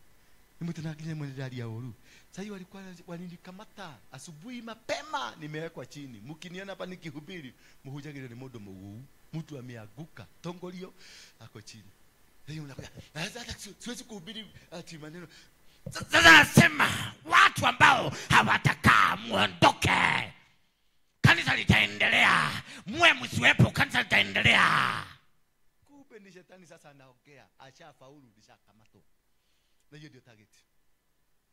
Ni mtu nakinya mwenye ya oru. Sasa hiyo walikuwa walinikamata asubuhi mapema, nimewekwa chini. Mkiniona hapa nikihubiri, mhujagire ni modo mguu. Mtu ameanguka, tongolio ako chini. Siwezi kuhubiri ati maneno. Sasa nasema watu ambao hawatakaa muondoke. Kanisa litaendelea. Muwe msiwepo, kanisa litaendelea. Kumbe ni shetani sasa anaongea, ashafaulu nishakamatwa. Na hiyo ndio target.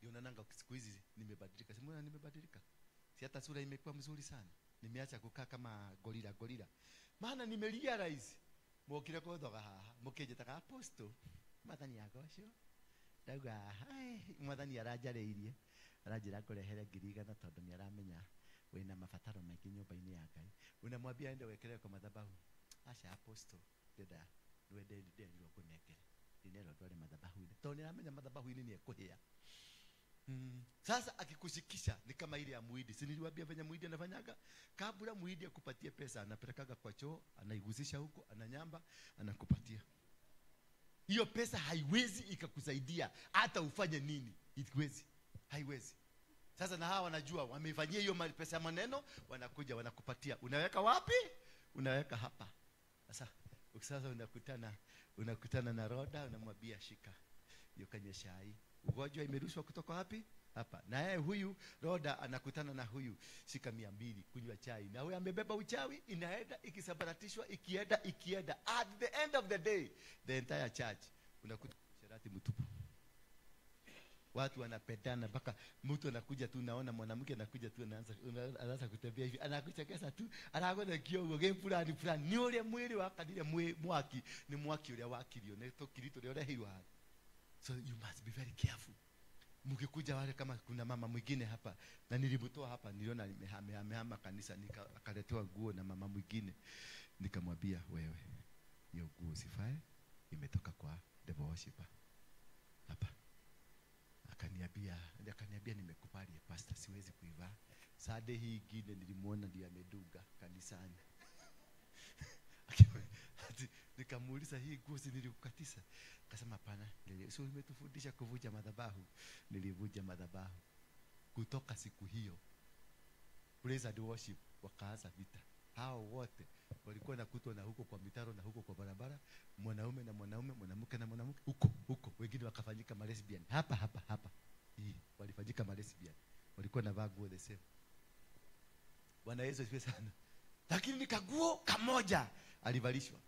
Ndio nananga siku hizi nimebadilika. Si mbona nimebadilika? Si hata sura imekuwa mzuri sana. Nimeacha kukaa kama gorila gorila. Maana nimerealize mokire kuthoga haha mukinjitaga apostle Mwathani agocwo ndauga Mwathani aranjarĩirie aranjĩra ngũrehere 100,000 tondũ nĩ aramenya wĩna mabataro maingĩ nyũmba-inĩ ya Ngai. Unamwambia ende wekere kwa madhabahu. Acha apostle ndenda rwende nderirwo ngũnengere ndinero ndware madhabahu-inĩ tondũ nĩ aramenya madhabahu-inĩ nĩ ekũhĩa. Sasa akikushikisha ni kama ile ya muhindi. Si niliwaambia venye muhindi anafanyaga? Kabla muhindi akupatie pesa anapelekaga kwa choo, anaigusisha huko, ananyamba, anakupatia. Hiyo pesa haiwezi ikakusaidia hata ufanye nini. Haiwezi. Haiwezi. Sasa na hawa wanajua wameifanyia hiyo pesa maneno, wanakuja wanakupatia. Unaweka wapi? Unaweka hapa. Sasa ukisasa unakutana na Roda, unamwambia shika. Yokanywe chai. Ugonjwa imerushwa kutoka wapi? Hapa. Na yeye huyu Roda anakutana na huyu, shika 200 kunywa chai. Na huyu amebeba uchawi, inaenda ikisambaratishwa, ikienda ikienda. At the end of the day, the entire church unakuta sherati mtupu. Watu wanapendana mpaka mtu anakuja tu, naona mwanamke anakuja tu, anaanza kutembea hivi, anakuchekesa tu, anagona kiogo game fulani fulani. Ni ule mwili wakanire mwaki, ni mwaki ule wakirio, ni tokirito ule urehirwa. So you must be very careful. Mkikuja wale, kama kuna mama mwingine hapa na nilimtoa hapa, niliona amehama kanisa, akaletewa nguo na mama mwingine, nikamwambia wewe, hiyo nguo sifae, imetoka kwa devil worshiper hapa. Akaniambia nimekubali pastor, siwezi kuivaa. Sade hii ingine nilimuona ndiye ameduga kanisani. Nikamuuliza, hii nguo si nilikukatisa? Akasema hapana, sio, umetufundisha kuvunja madhabahu. Nilivunja madhabahu. Kutoka siku hiyo praise and worship wakaanza vita. Hao wote walikuwa nakutwa na huko kwa mitaro na huko kwa barabara, mwanaume na mwanaume, mwanamke na mwanamke, huko huko. Wengine wakafanyika malesbian hapa hapa hapa. Hii walifanyika malesbian. Walikuwa na nguo the same. Bwana Yesu asifiwe sana. Lakini ni kaguo kamoja alivalishwa.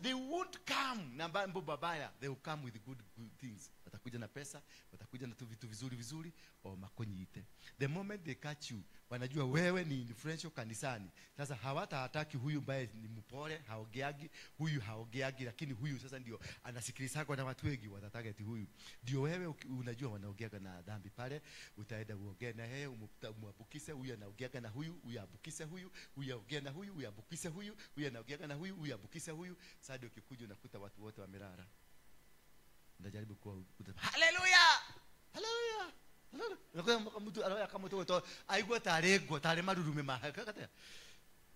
They won't come na mambo mabaya, they will come with good things. Watakuja na pesa, watakuja na vitu vizuri vizuri, o makonyiite. The moment they catch you, wanajua wewe ni influential kanisani. Sasa hawatahataki huyu ambaye ni mpole, haogeagi, huyu haogeagi, lakini huyu sasa ndio anasikilizwa na watu wengi, watatarget huyu. Ndio wewe unajua wanaogeaga na dhambi pale, utaenda uogee na yeye, umwabukise huyu anaogeaga na huyu, huyu abukise huyu, huyu aogee na huyu, huyu abukise huyu, huyu anaogeaga na huyu, huyu abukise huyu. Sasa ukikuja unakuta watu wote wamelala. Unajaribu kuwa haleluya, haleluya, haleluya. Unakuta mtu anaoya kama mtu aigwa taregwa tare marurume mahakata.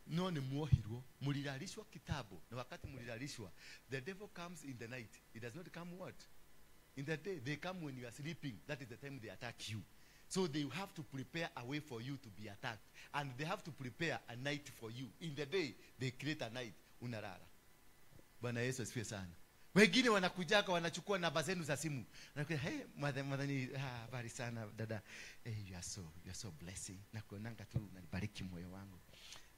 No, ni muohirwo, mulilalishwa kitambo. Na wakati mulilalishwa, the devil comes in the night. It does not come what? In the day. They come when you are sleeping. That is the time they attack you. So they have to prepare a way for you to be attacked. And they have to prepare a night for you. In the day, they create a night. Unalala. Bwana Yesu asifiwe sana. Wengine wanakujaka wanachukua namba zenu za simu. Wanakuja, hey, madhani, habari sana dada. Hey, you are so blessing. Nakuonanga tu unanibariki moyo wangu.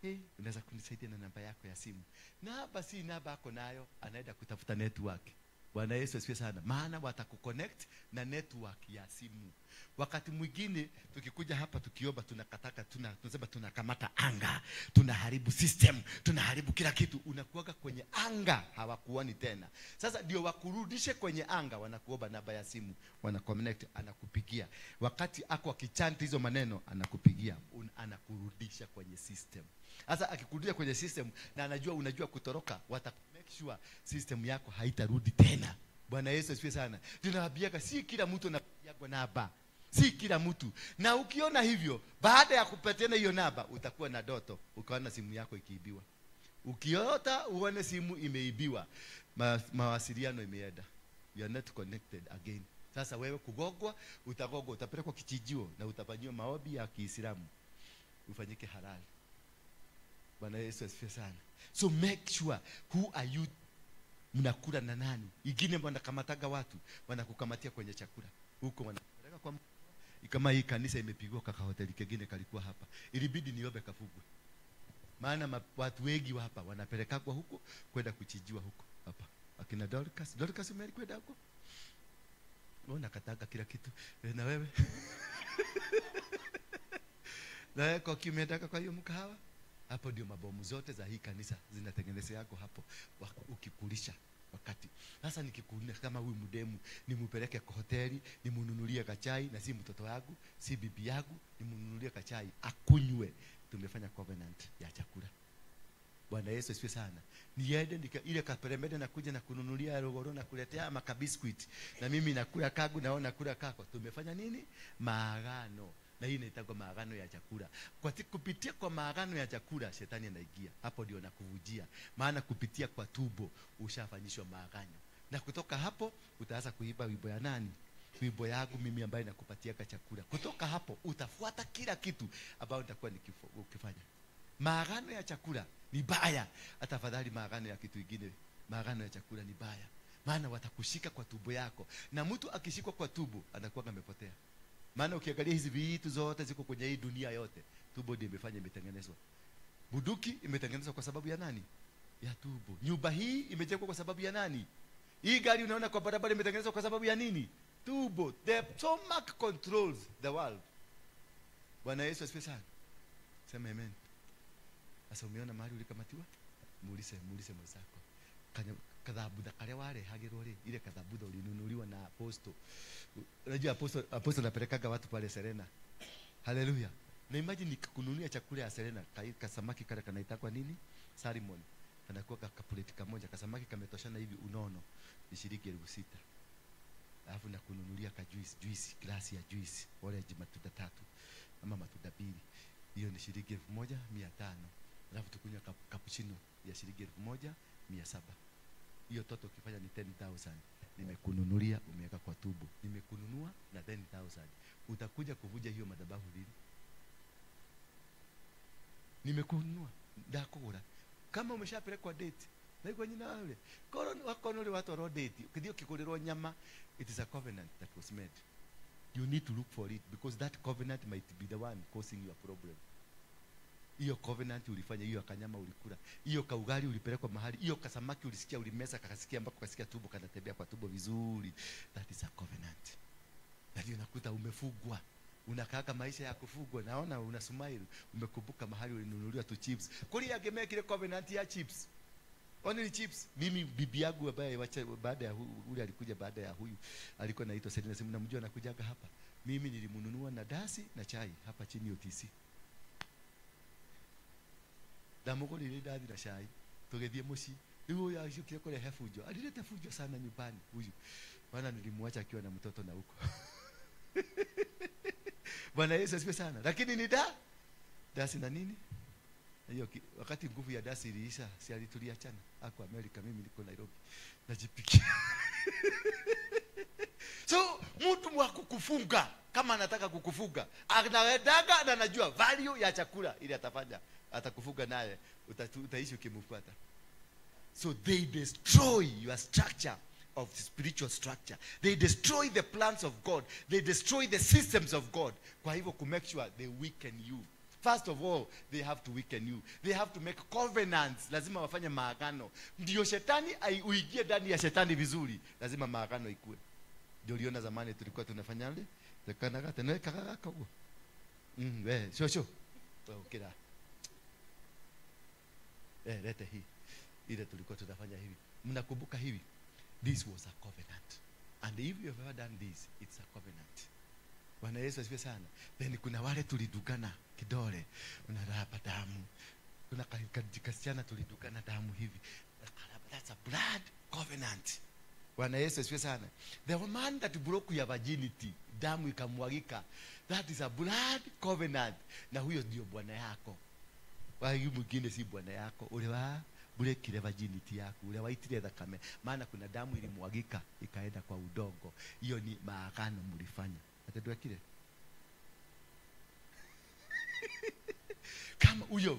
Hey, unaweza kunisaidia na namba yako ya simu? Namba si namba yako nayo, anaenda kutafuta network. Bwana Yesu asifiwe sana. Maana watakuconnect na network ya simu. Wakati mwingine tukikuja hapa tukiomba tunakataka, tunasema tunakamata anga, tunaharibu system, tunaharibu kila kitu. Unakuaga kwenye anga, hawakuoni tena. Sasa ndio wakurudishe kwenye anga, wanakuomba namba ya simu, wanaconnect, anakupigia. Wakati ako akichanti hizo maneno, anakupigia, anakurudisha kwenye system. Sasa akikurudisha kwenye system na anajua unajua kutoroka, wata make sure system yako haitarudi tena. Bwana Yesu asifiwe sana. Tunawaambiaga si kila mtu anapigiwa namba. Si kila mtu. Na ukiona hivyo, baada ya kupatiana hiyo namba, utakuwa na doto, ukaona simu yako ikiibiwa. Ukiota uone simu imeibiwa, mawasiliano imeenda. You are not connected again. Sasa wewe kugogwa, utagogwa, utapelekwa kichijio na utafanyiwa maombi ya Kiislamu. Ufanyike halali. Bwana Yesu asifiwe sana. So make sure who are you, mnakula na nani. Ingine wanakamataga watu, wanakukamatia kwenye chakula. Huko wanapeleka kwa kama hii kanisa imepigwa kaka hoteli kingine kalikuwa hapa. Ilibidi niombe kafugwe. Maana watu wengi wa hapa wanapeleka kwa huko kwenda kuchijiwa huko hapa. Akina Dorcas, Dorcas umekwenda huko? Unaona kataka kila kitu. Na wewe? Na wewe kwa kimetaka kwa hiyo mkahawa? Hapo ndio mabomu zote za hii kanisa zinatengenezea yako hapo ukikulisha wakati. Sasa nikikuona kama huyu mdemu nimpeleke kwa hoteli, nimununulie kachai, na si mtoto wangu, si bibi yangu, nimununulie kachai akunywe. Tumefanya covenant ya chakula. Bwana Yesu asifiwe sana. Niende ile kaperemende na kuja na kununulia rogoro na kuletea ama kabiskuit. Na mimi nakula kagu na ona nakula kako. Tumefanya nini? Maagano. Na hii inaitwa maagano ya chakula. Kwa kupitia kwa maagano ya chakula shetani anaingia. Hapo ndio anakuvujia. Maana kupitia kwa tubo ushafanyishwa maagano. Na kutoka hapo utaanza kuiba wimbo ya nani? Wimbo yangu mimi ambaye nakupatia chakula. Kutoka hapo utafuata kila kitu ambao nitakuwa nikifanya. Maagano ya chakula ni baya. Hata afadhali maagano ya kitu kingine. Maagano ya chakula ni baya. Maana watakushika kwa tumbo yako. Na mtu akishikwa kwa tumbo anakuwa amepotea. Maana ukiangalia hizi vitu zote ziko kwenye hii dunia yote, tumbo ndio imefanya imetengenezwa. Buduki imetengenezwa kwa sababu ya nani? Ya tumbo. Nyumba hii imejengwa kwa sababu ya nani? Hii gari unaona kwa barabara imetengenezwa kwa sababu ya nini? Tumbo. The stomach controls the world. Bwana Yesu asifiwe sana. Sema amen. Sasa umeona mahali ulikamatiwa? Muulize mwenzako. Kadhabudha kale wale hagirwo ri ile kadhabudha ulinunuliwa na apostle. Unajua apostle anapelekaga watu pale Serena. Haleluya. Na imagine nikununulia chakula ya Serena, kasamaki kale kanaitwa nini? Salmon. Anakuwa kapuleti kamoja, kasamaki kametoshana hivi unono, ni shilingi 6,000. Alafu nakununulia ka juice, glasi ya juice, orange matunda 3 ama matunda 2. Hiyo ni shilingi 1,500. Alafu tukunywa cappuccino ya shilingi 1,700. Hiyo toto ukifanya ni 10,000. Nimekununulia, umeweka kwa tubo. Nimekununua na 10,000. Utakuja kuvuja hiyo madhabahu lini? Nimekununua, ndakugura. Kama umeshapelekwa date, na iko nyina wale. Koro wako nole watu ro date. Ukithio kikurirwo nyama, it is a covenant that was made. You need to look for it because that covenant might be the one causing your problem. Hiyo covenant ulifanya, hiyo kanyama ulikula, hiyo kaugali ulipelekwa mahali, hiyo kasamaki ulisikia ulimeza kakasikia ambako kasikia tumbo kanatembea kwa tumbo vizuri. That is a covenant. Na ndio unakuta umefugwa. Unakaa maisha ya kufugwa. Naona una smile, umekumbuka mahali ulinunuliwa tu chips. Kuli angemekile covenant ya chips. Only chips. Mimi bibi yangu ambaye baada ya ule alikuja baada ya huyu alikuwa anaitwa Selina, simu namjua anakujaga hapa. Mimi nilimnunua na dasi na chai hapa chini OTC. Ndamugurire ndathi na chai tugithie muci. Riu huyu acokire kurehe fujo. Alileta fujo sana nyumbani huyu. Bwana nilimwacha akiwa na mtoto na huko. Bwana Yesu asifiwe sana. Lakini ni dasi na nini? Hiyo wakati nguvu ya dasi iliisha, si alituliachana. Ako Amerika, mimi niko Nairobi. Najipikia. So mtu wa kukufunga kama anataka kukufunga, anaendaga na anajua value ya chakula ili atafanya, atakufunga naye, utaishi ukimfuata. So they destroy your structure of the spiritual structure. They destroy the plans of God. They destroy the systems of God. Kwa hivyo ku make sure they weaken you. First of all, they have to weaken you. They have to make covenants. Lazima wafanye maagano. Ndio shetani uingie ndani ya shetani vizuri. Lazima maagano ikue. Ndio uliona zamani tulikuwa tunafanyaje? Tekanaga tena kaka kaka. We, sho. Ukira. Lete hii. Ile tulikuwa tunafanya hivi. Mnakumbuka hivi? This was a covenant. And if you have ever done this, it's a covenant. Bwana Yesu asifiwe sana. Then kuna wale tulidugana kidole, unarapa damu. Kuna kasichana tulidugana damu hivi. That's a blood covenant. Bwana Yesu asifiwe sana. The man that broke your virginity, damu ikamwagika. That is a blood covenant. Na huyo ndio bwana yako. Huyu mwingine si bwana yako. Ule wa break virginity yako, ule waitire thakame. Maana kuna damu ilimwagika ikaenda kwa udongo. Hiyo ni maagano mlifanya. Atadua kile. Kama huyo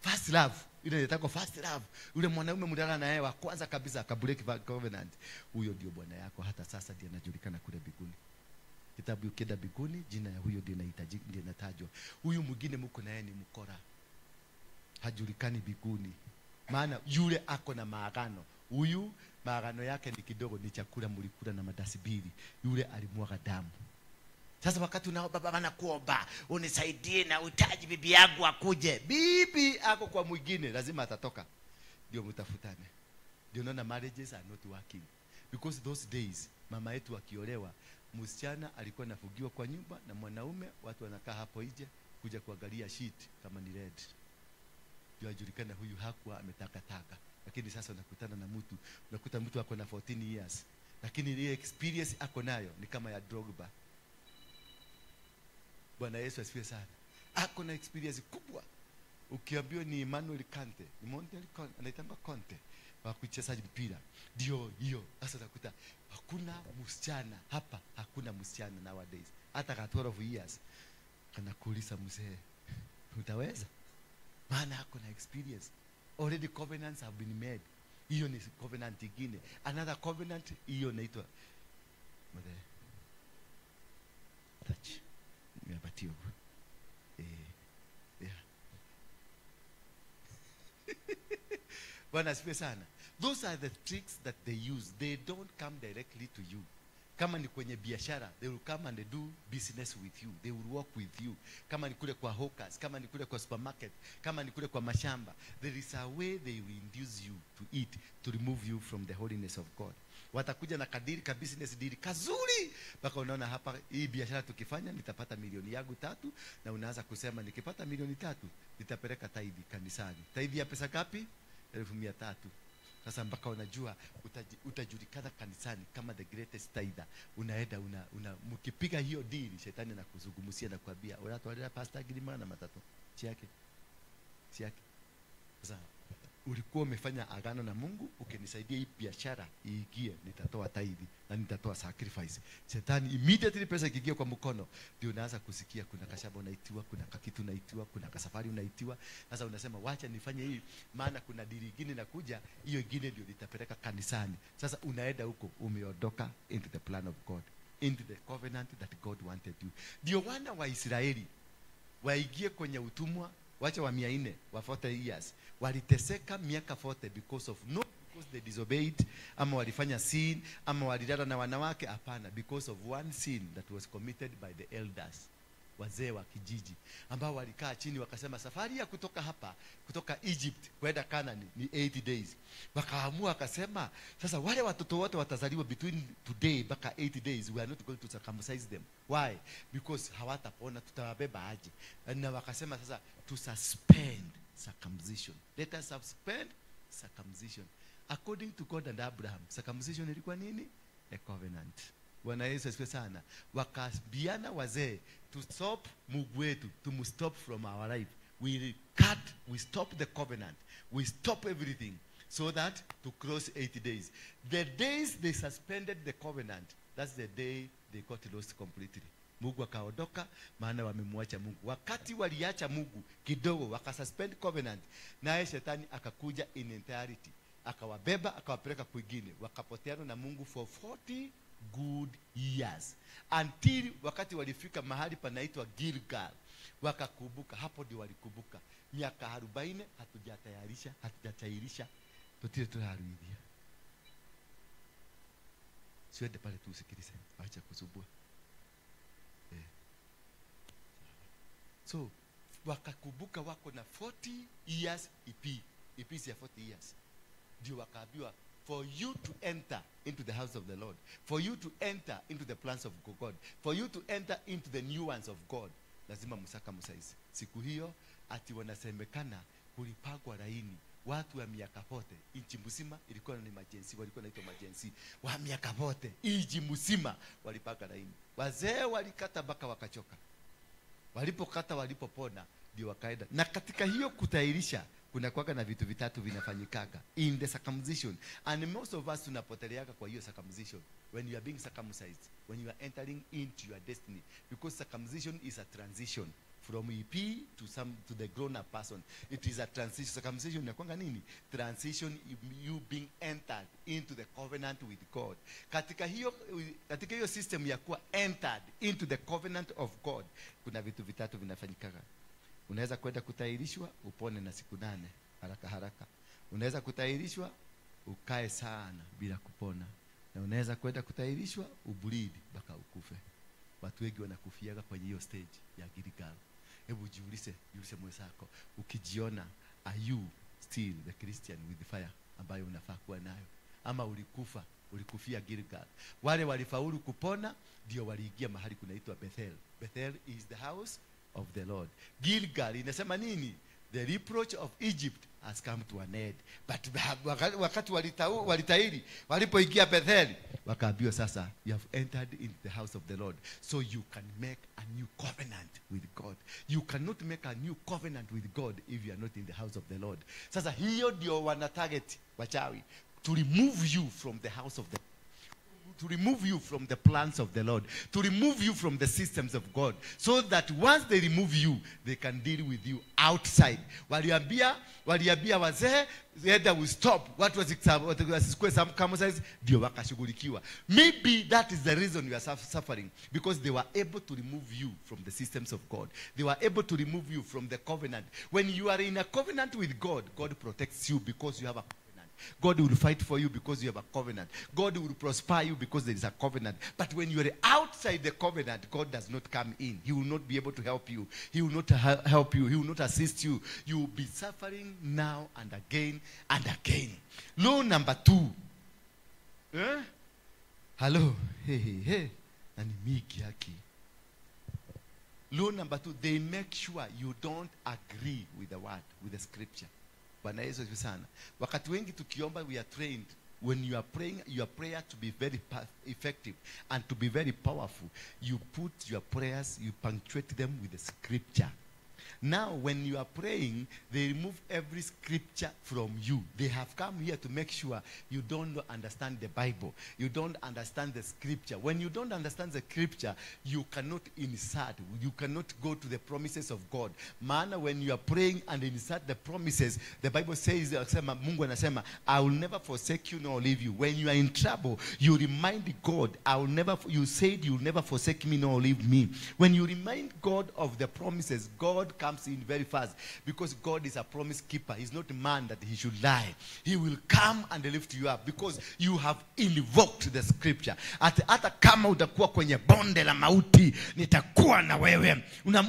first love, ile inaitwa first love. Yule mwanaume mlala na yeye wa kwanza kabisa akabreak covenant. Huyo ndio bwana yako hata sasa ndiye anajulikana kule mbinguni. Kitabu ukienda mbinguni jina ya huyo ndiye inahitajika, ndiye inatajwa. Huyu mwingine mko na yeye ni mkora. Hajulikani mbinguni. Maana yule ako na maagano. Huyu maagano yake ni kidogo, ni chakula mlikula na madasibili. Yule alimwaga damu. Sasa wakati unaomba baba nakuomba unisaidie na uhitaji bibi yangu akuje. Bibi ako kwa mwingine lazima atatoka. Ndio mtafutane. Ndio unaona marriages are not working. Because those days mama yetu akiolewa, msichana alikuwa anafugiwa kwa nyumba na mwanaume, watu wanakaa hapo nje kuja kuangalia sheet kama ni red. Ndio ajulikana huyu hakuwa ametakataka. Lakini sasa unakutana na mtu, unakuta mtu ako na 14 years. Lakini ile experience ako nayo ni kama ya Drogba. Bwana Yesu asifiwe sana. Ako na experience kubwa. Ukiambiwa ni Emmanuel Kante, ni Montel Conte, anaitwa Conte wa kucheza mpira. Ndio hiyo. Sasa utakuta hakuna msichana hapa, hakuna msichana nowadays. Hata ka 12 years anakuuliza mzee, utaweza? Maana ako na experience. Already covenants have been made. Hiyo ni covenant ingine. Another covenant hiyo inaitwa touch. Nimepatia. Yeah. Bwana asifiwe sana. Those are the tricks that they use. They don't come directly to you. Kama ni kwenye biashara, they will come and do business with you. They will work with you. Kama ni kule kwa hawkers, kama ni kule kwa supermarket, kama ni kule kwa mashamba, there is a way they will induce you to eat, to remove you from the holiness of God. Watakuja na kadiri ka business deal kazuri, mpaka unaona hapa hii biashara tukifanya nitapata milioni yangu 3, na unaanza kusema nikipata milioni 3 nitapeleka tithe kanisani. Tithe ya pesa ngapi? 300,000. Sasa mpaka unajua utajulikana kanisani kama the greatest tither. Unaenda una mkipiga hiyo deal, shetani anakuzungumzia na kuambia unatolea pastor 300,000. Chiake. Chiake. Sasa ulikuwa umefanya agano na Mungu, ukinisaidia hii biashara iingie, nitatoa tithe na nitatoa sacrifice. Shetani immediately pesa ikiingia kwa mkono, ndio unaanza kusikia kuna kashamba unaitiwa, kuna kakitu unaitiwa, kuna kasafari unaitiwa. Sasa unasema wacha nifanye hii, maana kuna dili nyingine inakuja, hiyo nyingine ndio nitapeleka kanisani. Sasa unaenda huko, umeondoka into the plan of God, into the covenant that God wanted you. Ndio wana wa Israeli waingie kwenye utumwa, wacha wa 400 wa 40 years waliteseka miaka 40 because of no, because they disobeyed, ama walifanya sin, ama walilala na wanawake. Hapana, because of one sin that was committed by the elders, wazee wa kijiji, ambao walikaa chini wakasema safari ya kutoka hapa, kutoka Egypt kwenda Canaan ni 80 days. Wakaamua wakasema sasa wale watoto wote watazaliwa between today mpaka 80 days, we are not going to circumcise them. Why? Because hawatapona, tutawabeba aje? Na wakasema sasa to suspend circumcision. Let us suspend circumcision. According to God and Abraham, circumcision ilikuwa nini? A covenant. Bwana Yesu asifiwe sana. Wakaambiana wazee to stop Mungu wetu, to stop from our life. We cut, we stop the covenant. We stop everything so that to cross 80 days. The days they suspended the covenant, that's the day they got lost completely. Mungu akaondoka, maana wamemwacha Mungu. Wakati waliacha Mungu kidogo, wakasuspend covenant, naye shetani akakuja in entirety, akawabeba akawapeleka kwingine, wakapoteana na Mungu for 40 good years, until wakati walifika mahali panaitwa Gilgal, wakakumbuka. Hapo ndio walikumbuka miaka 40 hatujatayarisha, hatujatairisha, tutile tunarudia. Siende pale tu usikilize, acha kusumbua. So wakakumbuka wako na 40 years EP, EP ya 40 years. Ndio wakaambiwa for you to enter into the house of the Lord, for you to enter into the plans of God, for you to enter into the new ones of God, lazima msaka msaizi. Siku hiyo ati wanasemekana kulipagwa laini watu wa miaka 40, nchi mzima ilikuwa ni majensi, walikuwa naitwa majensi wa miaka 40, nchi mzima walipaka laini. Wazee walikata mpaka wakachoka. Walipokata, walipopona ndio wakaenda. Na katika hiyo kutairisha kuna kuwaga na vitu vitatu vinafanyikaga in the circumcision, and most of us tunapoteleaga kwa hiyo circumcision. When you are being circumcised, when you are entering into your destiny, because circumcision is a transition from EP to some to the grown up person. It is a transition. Circumcision inakuanga nini? Transition, you being entered into the covenant with God. Katika hiyo system ya kuwa entered into the covenant of God, kuna vitu vitatu vinafanyikaga. Unaweza kwenda kutahirishwa upone na siku 8 haraka haraka. Unaweza kutahirishwa ukae sana bila kupona. Na unaweza kwenda kutahirishwa ubleed mpaka ukufe. Watu wengi wanakufiaga kwenye hiyo stage ya Gilgal. Hebu jiulize, jiulize mwenzako, ukijiona, are you still the Christian with the fire ambayo unafaa kuwa nayo? Ama ulikufa, ulikufia Gilgal? Wale walifaulu kupona ndio waliingia mahali kunaitwa Bethel. Bethel is the house of the Lord. Gilgal inasema nini? The reproach of Egypt has come to an end. But wakati walitairi, walipoingia Bethel, wakaambiwa sasa you have entered into the house of the Lord, so you can make a new covenant with God. You cannot make a new covenant with God if you are not in the house of the Lord. Sasa hiyo ndio wana target wachawi, to remove you from the house of the to remove you from the plans of the Lord, to remove you from the systems of God, so that once they remove you, they can deal with you outside. Waliambia wazee, either we stop, watu wasisikue circumcised, ndio wakashughulikiwa. Maybe that is the reason you are suffering, because they were able to remove you from the systems of God. They were able to remove you from the covenant. When you are in a covenant with God, God protects you because you have a covenant. God will fight for you because you have a covenant. God will prosper you because there is a covenant. But when you are outside the covenant, God does not come in. He will not be able to help you. He will not help you. He will not assist you. You will be suffering now and again and again. Law number 2. Eh? Hello. Hey, hey, hey. Law number 2, they make sure you don't agree with the word, with the scripture. Bwana Yesu asifiwe sana. Wakati wengi tukiomba, we are trained. When you are praying, your prayer to be very effective and to be very powerful, you put your prayers, you punctuate them with the scripture. Now, when you are praying, they remove every scripture from you. They have come here to make sure you don't understand the Bible. You don't understand the scripture. When you don't understand the scripture, you cannot insert. You cannot go to the promises of God. Maana, when you are praying and insert the promises, the Bible says, Mungu anasema, I will never forsake you nor leave you. When you are in trouble, you remind God, I will never, you said you will never forsake me nor leave me. When you remind God of the promises, God comes in very fast, because God is a promise keeper. He's not a man that he should lie. He will come and lift you up because you have invoked the scripture. Hata kama utakuwa kwenye bonde la mauti, nitakuwa na wewe.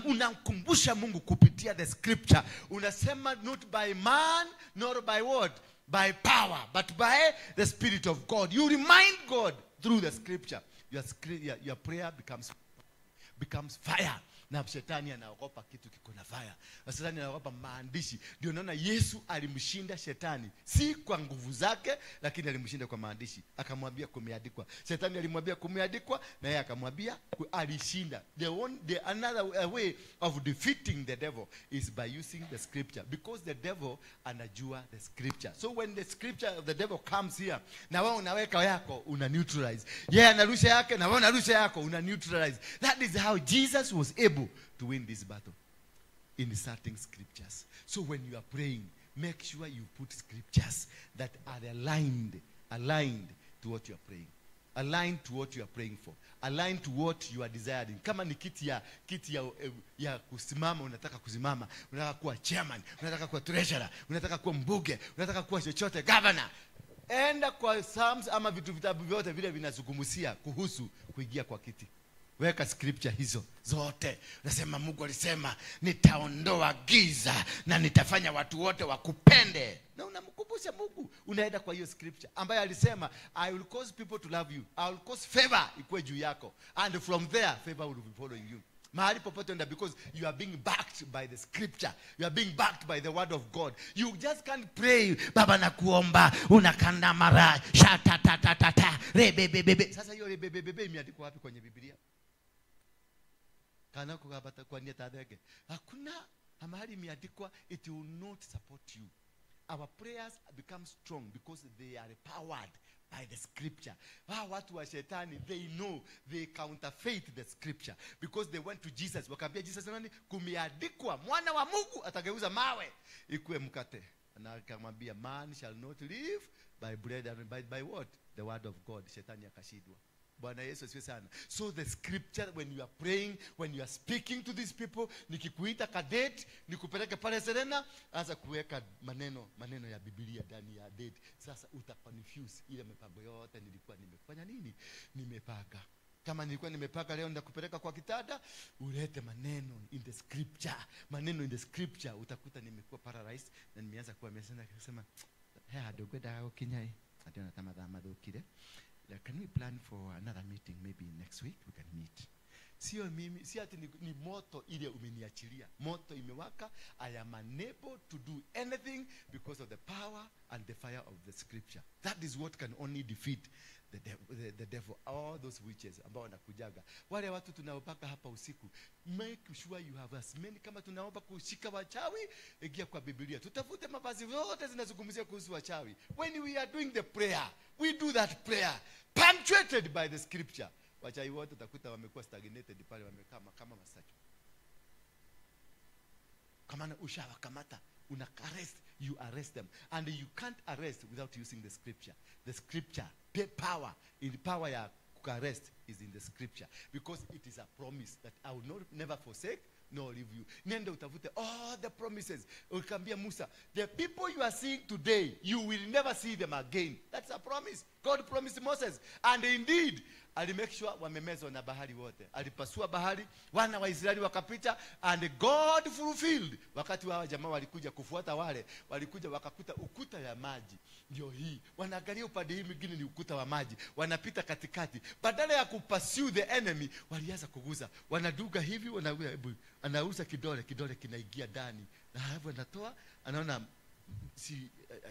Unamkumbusha Mungu kupitia the scripture. Unasema not by man nor by word, by power, but by the Spirit of God. You remind God through the scripture. Your prayer becomes fire. Na shetani anaogopa kitu kiko na fire. Na shetani anaogopa maandishi. Ndio naona Yesu alimshinda shetani, si kwa nguvu zake, lakini alimshinda kwa maandishi. Akamwambia kumeandikwa. Shetani alimwambia kumeandikwa, na yeye akamwambia alishinda. The another way of defeating the devil is by using the scripture, because the devil anajua the scripture. So when the scripture of the devil comes here, na wewe unaweka yako, una neutralize. Yeye anarusha yake, na wewe unarusha yako, una neutralize. That is how Jesus was able to win this battle, inserting scriptures. So when you are praying, make sure you put scriptures that are aligned to what you are praying, aligned to what you are praying for, aligned to what you are desiring. Kama ni kiti ya kusimama, unataka kusimama, unataka kuwa chairman, unataka kuwa treasurer, unataka kuwa mbunge, unataka kuwa chochote, governor, enda kwa Psalms ama vitu vitabu vyote vile vinazungumzia kuhusu kuingia kwa kiti. Weka scripture hizo zote. Unasema Mungu alisema nitaondoa giza na nitafanya watu wote wakupende. Na unamkumbusha Mungu. Unaenda kwa hiyo scripture ambayo alisema I will cause people to love you. I will cause favor ikuwe juu yako. And from there favor will be following you. Mahali popote enda, because you are being backed by the scripture. You are being backed by the word of God. You just can't pray, Baba nakuomba, unakanda mara, sha ta ta ta ta ta, rebe bebe bebe. Sasa hiyo rebe bebe bebe imeandikwa wapi kwenye Biblia? Kana kugabata kwa nia tadege. Hakuna mahali imeandikwa. It will not support you. Our prayers become strong because they are powered by the scripture. Watu wa shetani, they know, they counterfeit the scripture because they went to Jesus. Wakaambia Jesus nani? Kumeandikwa mwana wa Mungu atageuza mawe ikuwe mkate. Na akamwambia man shall not live by bread and by what? The word of God. Shetani akashindwa. Bwana Yesu asifiwe sana. So the scripture, when you are praying, when you are speaking to these people, nikikuita cadet, nikupeleke pale Serena, anza kuweka maneno ya Biblia ndani ya date. Sasa uta confuse ile mipango yote nilikuwa nimefanya nini? Nimepanga. Kama nilikuwa nimepanga leo ndakupeleka kwa kitanda, ulete maneno in the scripture. Maneno in the scripture, utakuta nimekuwa paralyzed na nimeanza kuwa nimesema kusema, "Hey, adokwenda gokinyai." Ationa tamadha madhukire. Can we plan for another meeting? Maybe next week we can meet. Sio mimi, si ati ni moto ile umeniachilia. Moto imewaka. I am unable to do anything because of the power and the fire of the scripture. That is what can only defeat the devil. All those witches ambao wanakujaga. Wale watu tunaopaka hapa usiku, make sure you have as many. Kama tunaomba kushika wachawi, ingia kwa Biblia. Tutafute mavazi zote zinazungumzia kuhusu wachawi. When we are doing the prayer, we do that prayer punctuated by the scripture. Wachawi wote utakuta wamekuwa stagnated pale, wamekaa kama masacho. Kama ushawakamata, una arrest, you arrest them. And you can't arrest without using the scripture. The scripture, the power, in the power ya arrest is in the scripture. Because it is a promise that I will not, never forsake nor leave you. Nenda utafute all the promises. Ukamwambia Musa, the people you are seeing today, you will never see them again. That's a promise. God promised Moses. And indeed, alimake sure wamemezwa na bahari wote. Alipasua bahari, wana wa Israeli wakapita, and God fulfilled. Wakati wa jamaa walikuja kufuata wale, walikuja wakakuta ukuta ya maji. Ndio hii. Wanaangalia upande hii mwingine ni ukuta wa maji. Wanapita katikati. Badala ya kupursue the enemy, walianza kuguza. Wanaduga hivi, wanaguza, anauza kidole, kidole kinaingia ndani. Na hapo anatoa, anaona si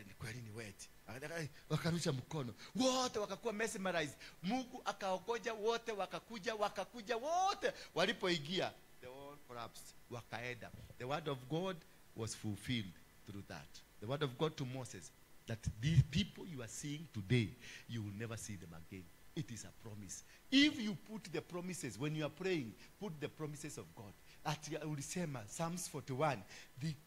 ni kweli ni wet. Wakarusha mkono. Wote wakakuwa mesmerized. Mungu akaogoja wote, wakakuja wote. Walipoingia, they all collapsed. Wakaenda. The word of God was fulfilled through that. The word of God to Moses, that these people you are seeing today, you will never see them again. It is a promise. If you put the promises, when you are praying, put the promises of God. Ati ulisema Psalms 41,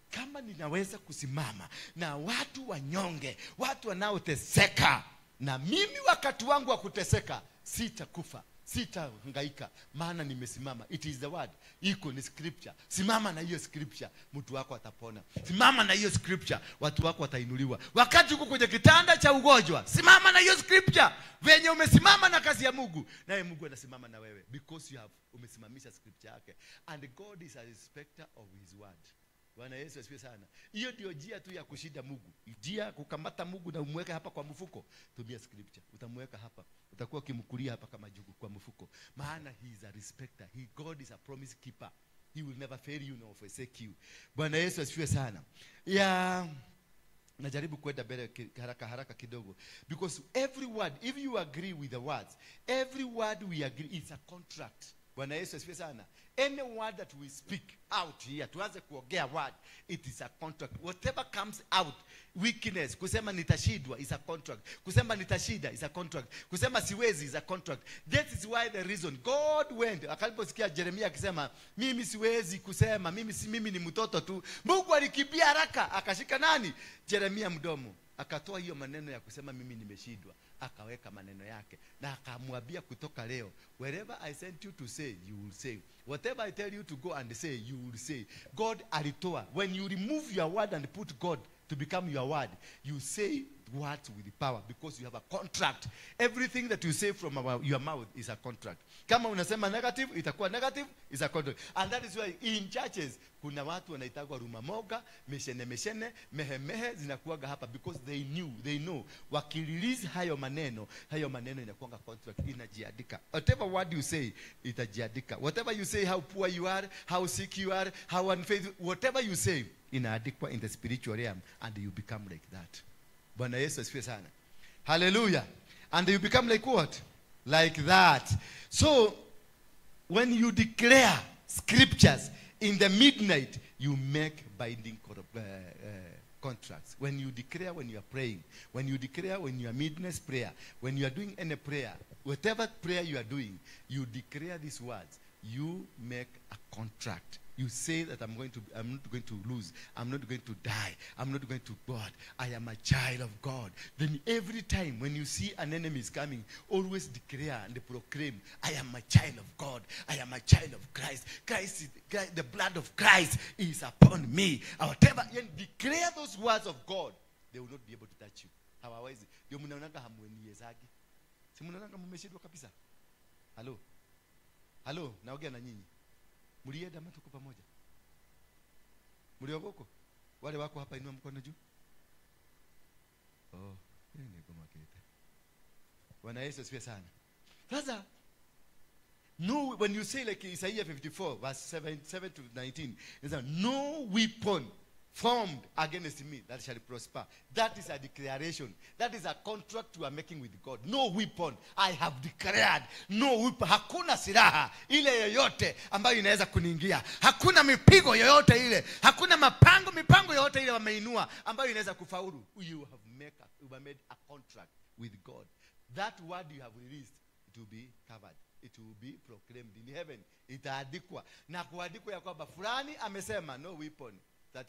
kama ninaweza kusimama na watu wanyonge, watu wanaoteseka, na mimi wakati wangu wa kuteseka sitakufa, sitahangaika, maana nimesimama. It is the word. Iko ni scripture. Simama na hiyo scripture, mtu wako atapona. Simama na hiyo scripture, watu wako watainuliwa. Wakati uko kwenye kitanda cha ugonjwa, simama na hiyo scripture. Venye umesimama na kazi ya Mungu, naye Mungu anasimama na wewe, because you have umesimamisha scripture yake. And God is a respecter of his word. Bwana Yesu asifiwe sana. Hiyo ndio njia tu ya kushinda Mungu. Njia kukamata Mungu na umweke hapa kwa mfuko. Tumia scripture. Utamweka hapa. Utakuwa ukimkulia hapa kama jugu kwa mfuko. Maana he is a respecter. God is a promise keeper. He will never fail you nor forsake you. Bwana Yesu asifiwe sana. Yeah. Najaribu kwenda mbele haraka haraka kidogo. Because every word, if you agree with the words, every word we agree, it's a contract. Bwana Yesu asifiwe sana. Any word that we speak out here, tuanze kuongea word, it is a contract. Whatever comes out, weakness, kusema nitashindwa is a contract. Kusema nitashinda is a contract. Kusema siwezi is a contract. That is why the reason God went, akaliposikia Jeremia akisema, mimi siwezi kusema, mimi ni mtoto tu. Mungu alikimbia haraka, akashika nani? Jeremia mdomo. Akatoa hiyo maneno ya kusema mimi nimeshindwa. Akaweka maneno yake. Na akamwambia kutoka leo, wherever I sent you to say, you will say. Whatever I tell you to go and say, you will say. God alitoa. When you remove your word and put God to become your word, you say words with power because you have a contract. Everything that you say from your mouth is a contract. Kama unasema negative, itakuwa negative, is a contract. And that is why in churches, kuna watu wanaitagwa rumamoga, meshene meshene, mehe mehe, zinakuwaga hapa because they knew, they know. Wakirelease hayo maneno inakuanga contract, inajiandika. Whatever word you say, itajiandika. Whatever you say, how poor you are, how sick you are, how unfaithful, whatever you say, inaandikwa in the spiritual realm and you become like that. Bwana Yesu asifiwe sana. Hallelujah. And you become like what? Like that. So, when you declare scriptures in the midnight, you make binding contracts. When you declare when you are praying, when you declare when you are midnight prayer, when you are doing any prayer, whatever prayer you are doing, you declare these words. You make a contract. You say that I'm not going to lose. I'm not going to die. I'm not going to God. I am a child of God. Then every time when you see an enemy is coming, always declare and proclaim, I am a child of God. I am a child of Christ. Christ, the blood of Christ is upon me. Whatever, and declare those words of God, they will not be able to touch you. Hawawezi. Ndio mnaonanga hamueniezagi. Si mnaonanga mmeshindwa kabisa. Hello. Hello, naongea na nyinyi. Mlienda ama tuko pamoja? Mliogoko? Wale wako hapa inua mkono juu. Oh, ni goma kete. Bwana Yesu asifiwe sana. Sasa No, when you say like Isaiah 54 verse 7 to 19, it says, no weapon formed against me that shall prosper. That is a declaration. That is a contract you are making with God. No weapon. I have declared. No weapon. Hakuna silaha ile yoyote ambayo inaweza kuniingia. Hakuna mipigo yoyote ile. Hakuna mipango yoyote ile wameinua ambayo inaweza kufaulu. You have made a contract with God. That word you have released, it will be covered. It will be proclaimed in heaven. Itaandikwa. Na kuandikwa ya kwamba fulani amesema no weapon that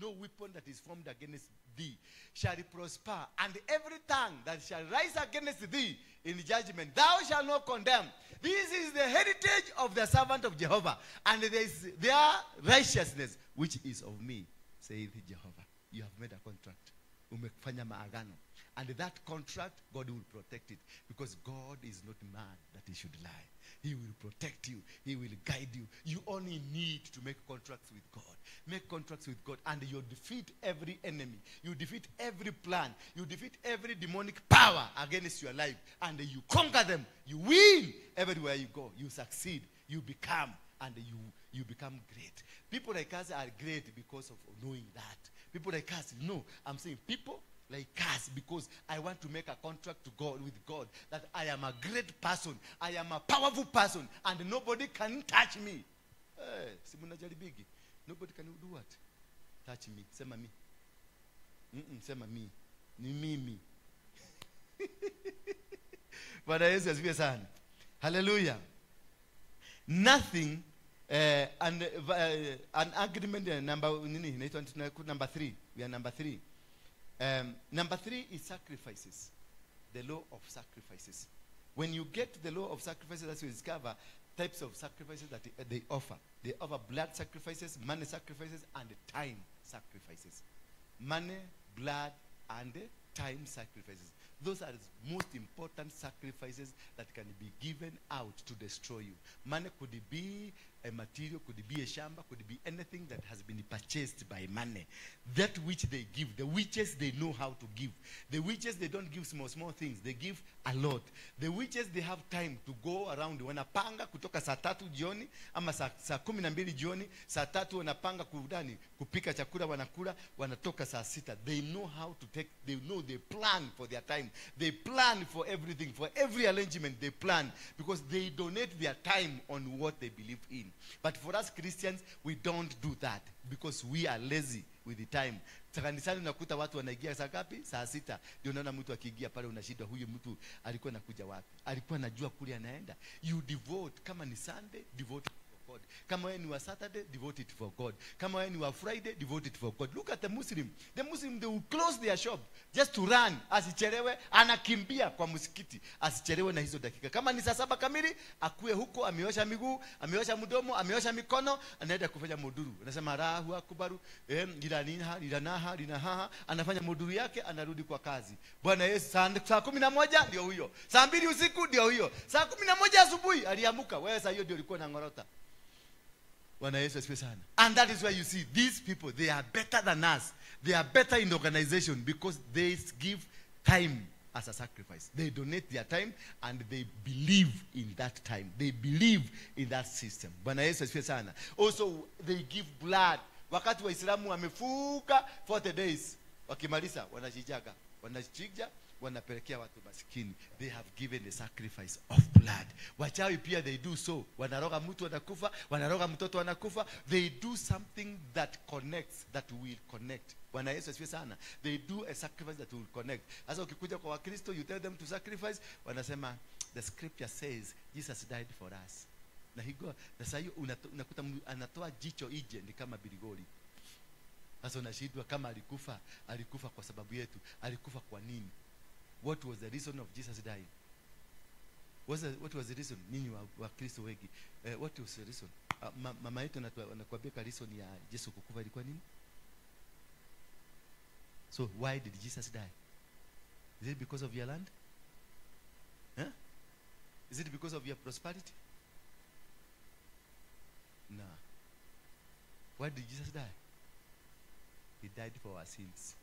no weapon that is formed against thee shall prosper, and every tongue that shall rise against thee in judgment thou shalt not condemn. This is the heritage of the servant of Jehovah, and there is their righteousness which is of me, saith Jehovah. You have made a contract. Umefanya maagano. And that contract, God will protect it, because God is not man that he should lie. He will protect you. He will guide you. You only need to make contracts with God. Make contracts with God, and you defeat every enemy. You defeat every plan. You defeat every demonic power against your life, and you conquer them. You win everywhere you go. You succeed. You become, and you become great. People like us are great because of knowing that. People like us, no, I'm saying people like us, because I want to make a contract to God, with God, that I am a great person, I am a powerful person, and nobody can touch me. Hey, nobody can do what? Touch me. Sema me. Sema me. Ni mimi. Bwana Yesu asifiwe sana. Hallelujah. Nothing and an agreement number number 3. We are number 3. Number 3 is sacrifices. The law of sacrifices. When you get to the law of sacrifices, that's you discover types of sacrifices that they offer. They offer blood sacrifices, money sacrifices, and time sacrifices. Money, blood, and time sacrifices. Those are the most important sacrifices that can be given out to destroy you. Money could be a material, could be a shamba, could be anything that has been purchased by money. That which they give, the witches, they know how to give. The witches, they don't give small, small things. They give a lot. The witches, they have time to go around. Wanapanga kutoka saa 3 jioni, ama saa 12 jioni, saa 3 wanapanga kudani, kupika chakula, wanakula, wanatoka saa 6. They know how to take, they know, they plan for their time. They plan for everything, for every arrangement they plan, because they donate their time on what they believe in. But for us Christians, we don't do that because we are lazy with the time. Kanisani unakuta watu wanaingia saa ngapi? Saa 6. Ndio unaona mtu akiingia pale unashindwa, huyu mtu alikuwa anakuja wapi? Alikuwa anajua kule anaenda. You devote. Kama ni Sunday, devote for God. Kama wewe ni wa Saturday, devote it for God. Kama wewe ni wa Friday, devote it for God. Look at the Muslim. The Muslim, they will close their shop just to run. Asichelewe, anakimbia kwa msikiti. Asichelewe na hizo dakika. Kama ni saa 7 kamili, akue huko, ameosha miguu, ameosha mdomo, ameosha mikono, anaenda kufanya muduru. Anasema Allahu Akbar, lilaniha, lilanaha, linahaha, anafanya muduru yake, anarudi kwa kazi. Bwana Yesu, saa 11 ndio huyo. Saa 2 usiku ndio huyo. Saa 11 asubuhi aliamuka. Wewe saa hiyo ndio ulikuwa unangorota. Bwana Yesu asifiwe sana. And that is why you see these people, they are better than us. They are better in the organization because they give time as a sacrifice. They donate their time and they believe in that time. They believe in that system. Bwana Yesu asifiwe sana. Also, they give blood. Wakati Waislamu wamefuka 40 days, wakimaliza wanachijaga, wanachija, wanapelekea watu maskini. They have given the sacrifice of blood. Wachawi pia they do so. Wanaroga mtu anakufa, wanaroga mtoto anakufa. They do something that connects, that will connect. Bwana Yesu asifiwe sana. They do a sacrifice that will connect. Sasa ukikuja kwa Wakristo, you tell them to sacrifice, wanasema the scripture says Jesus died for us. Na higo, na sasa hiyo unakuta anatoa jicho ije ni kama biligoli. Sasa unashindwa kama alikufa, alikufa kwa sababu yetu, alikufa kwa nini? What was the reason of Jesus dying? What was the reason? Ninyi wa Kristo wengi. What was the reason? Mama yetu anakuambia reason ya Yesu kukufa ilikuwa nini? So why did Jesus die? Is it because of your land? Huh? Is it because of your prosperity? No. Why did Jesus die? He died for our sins.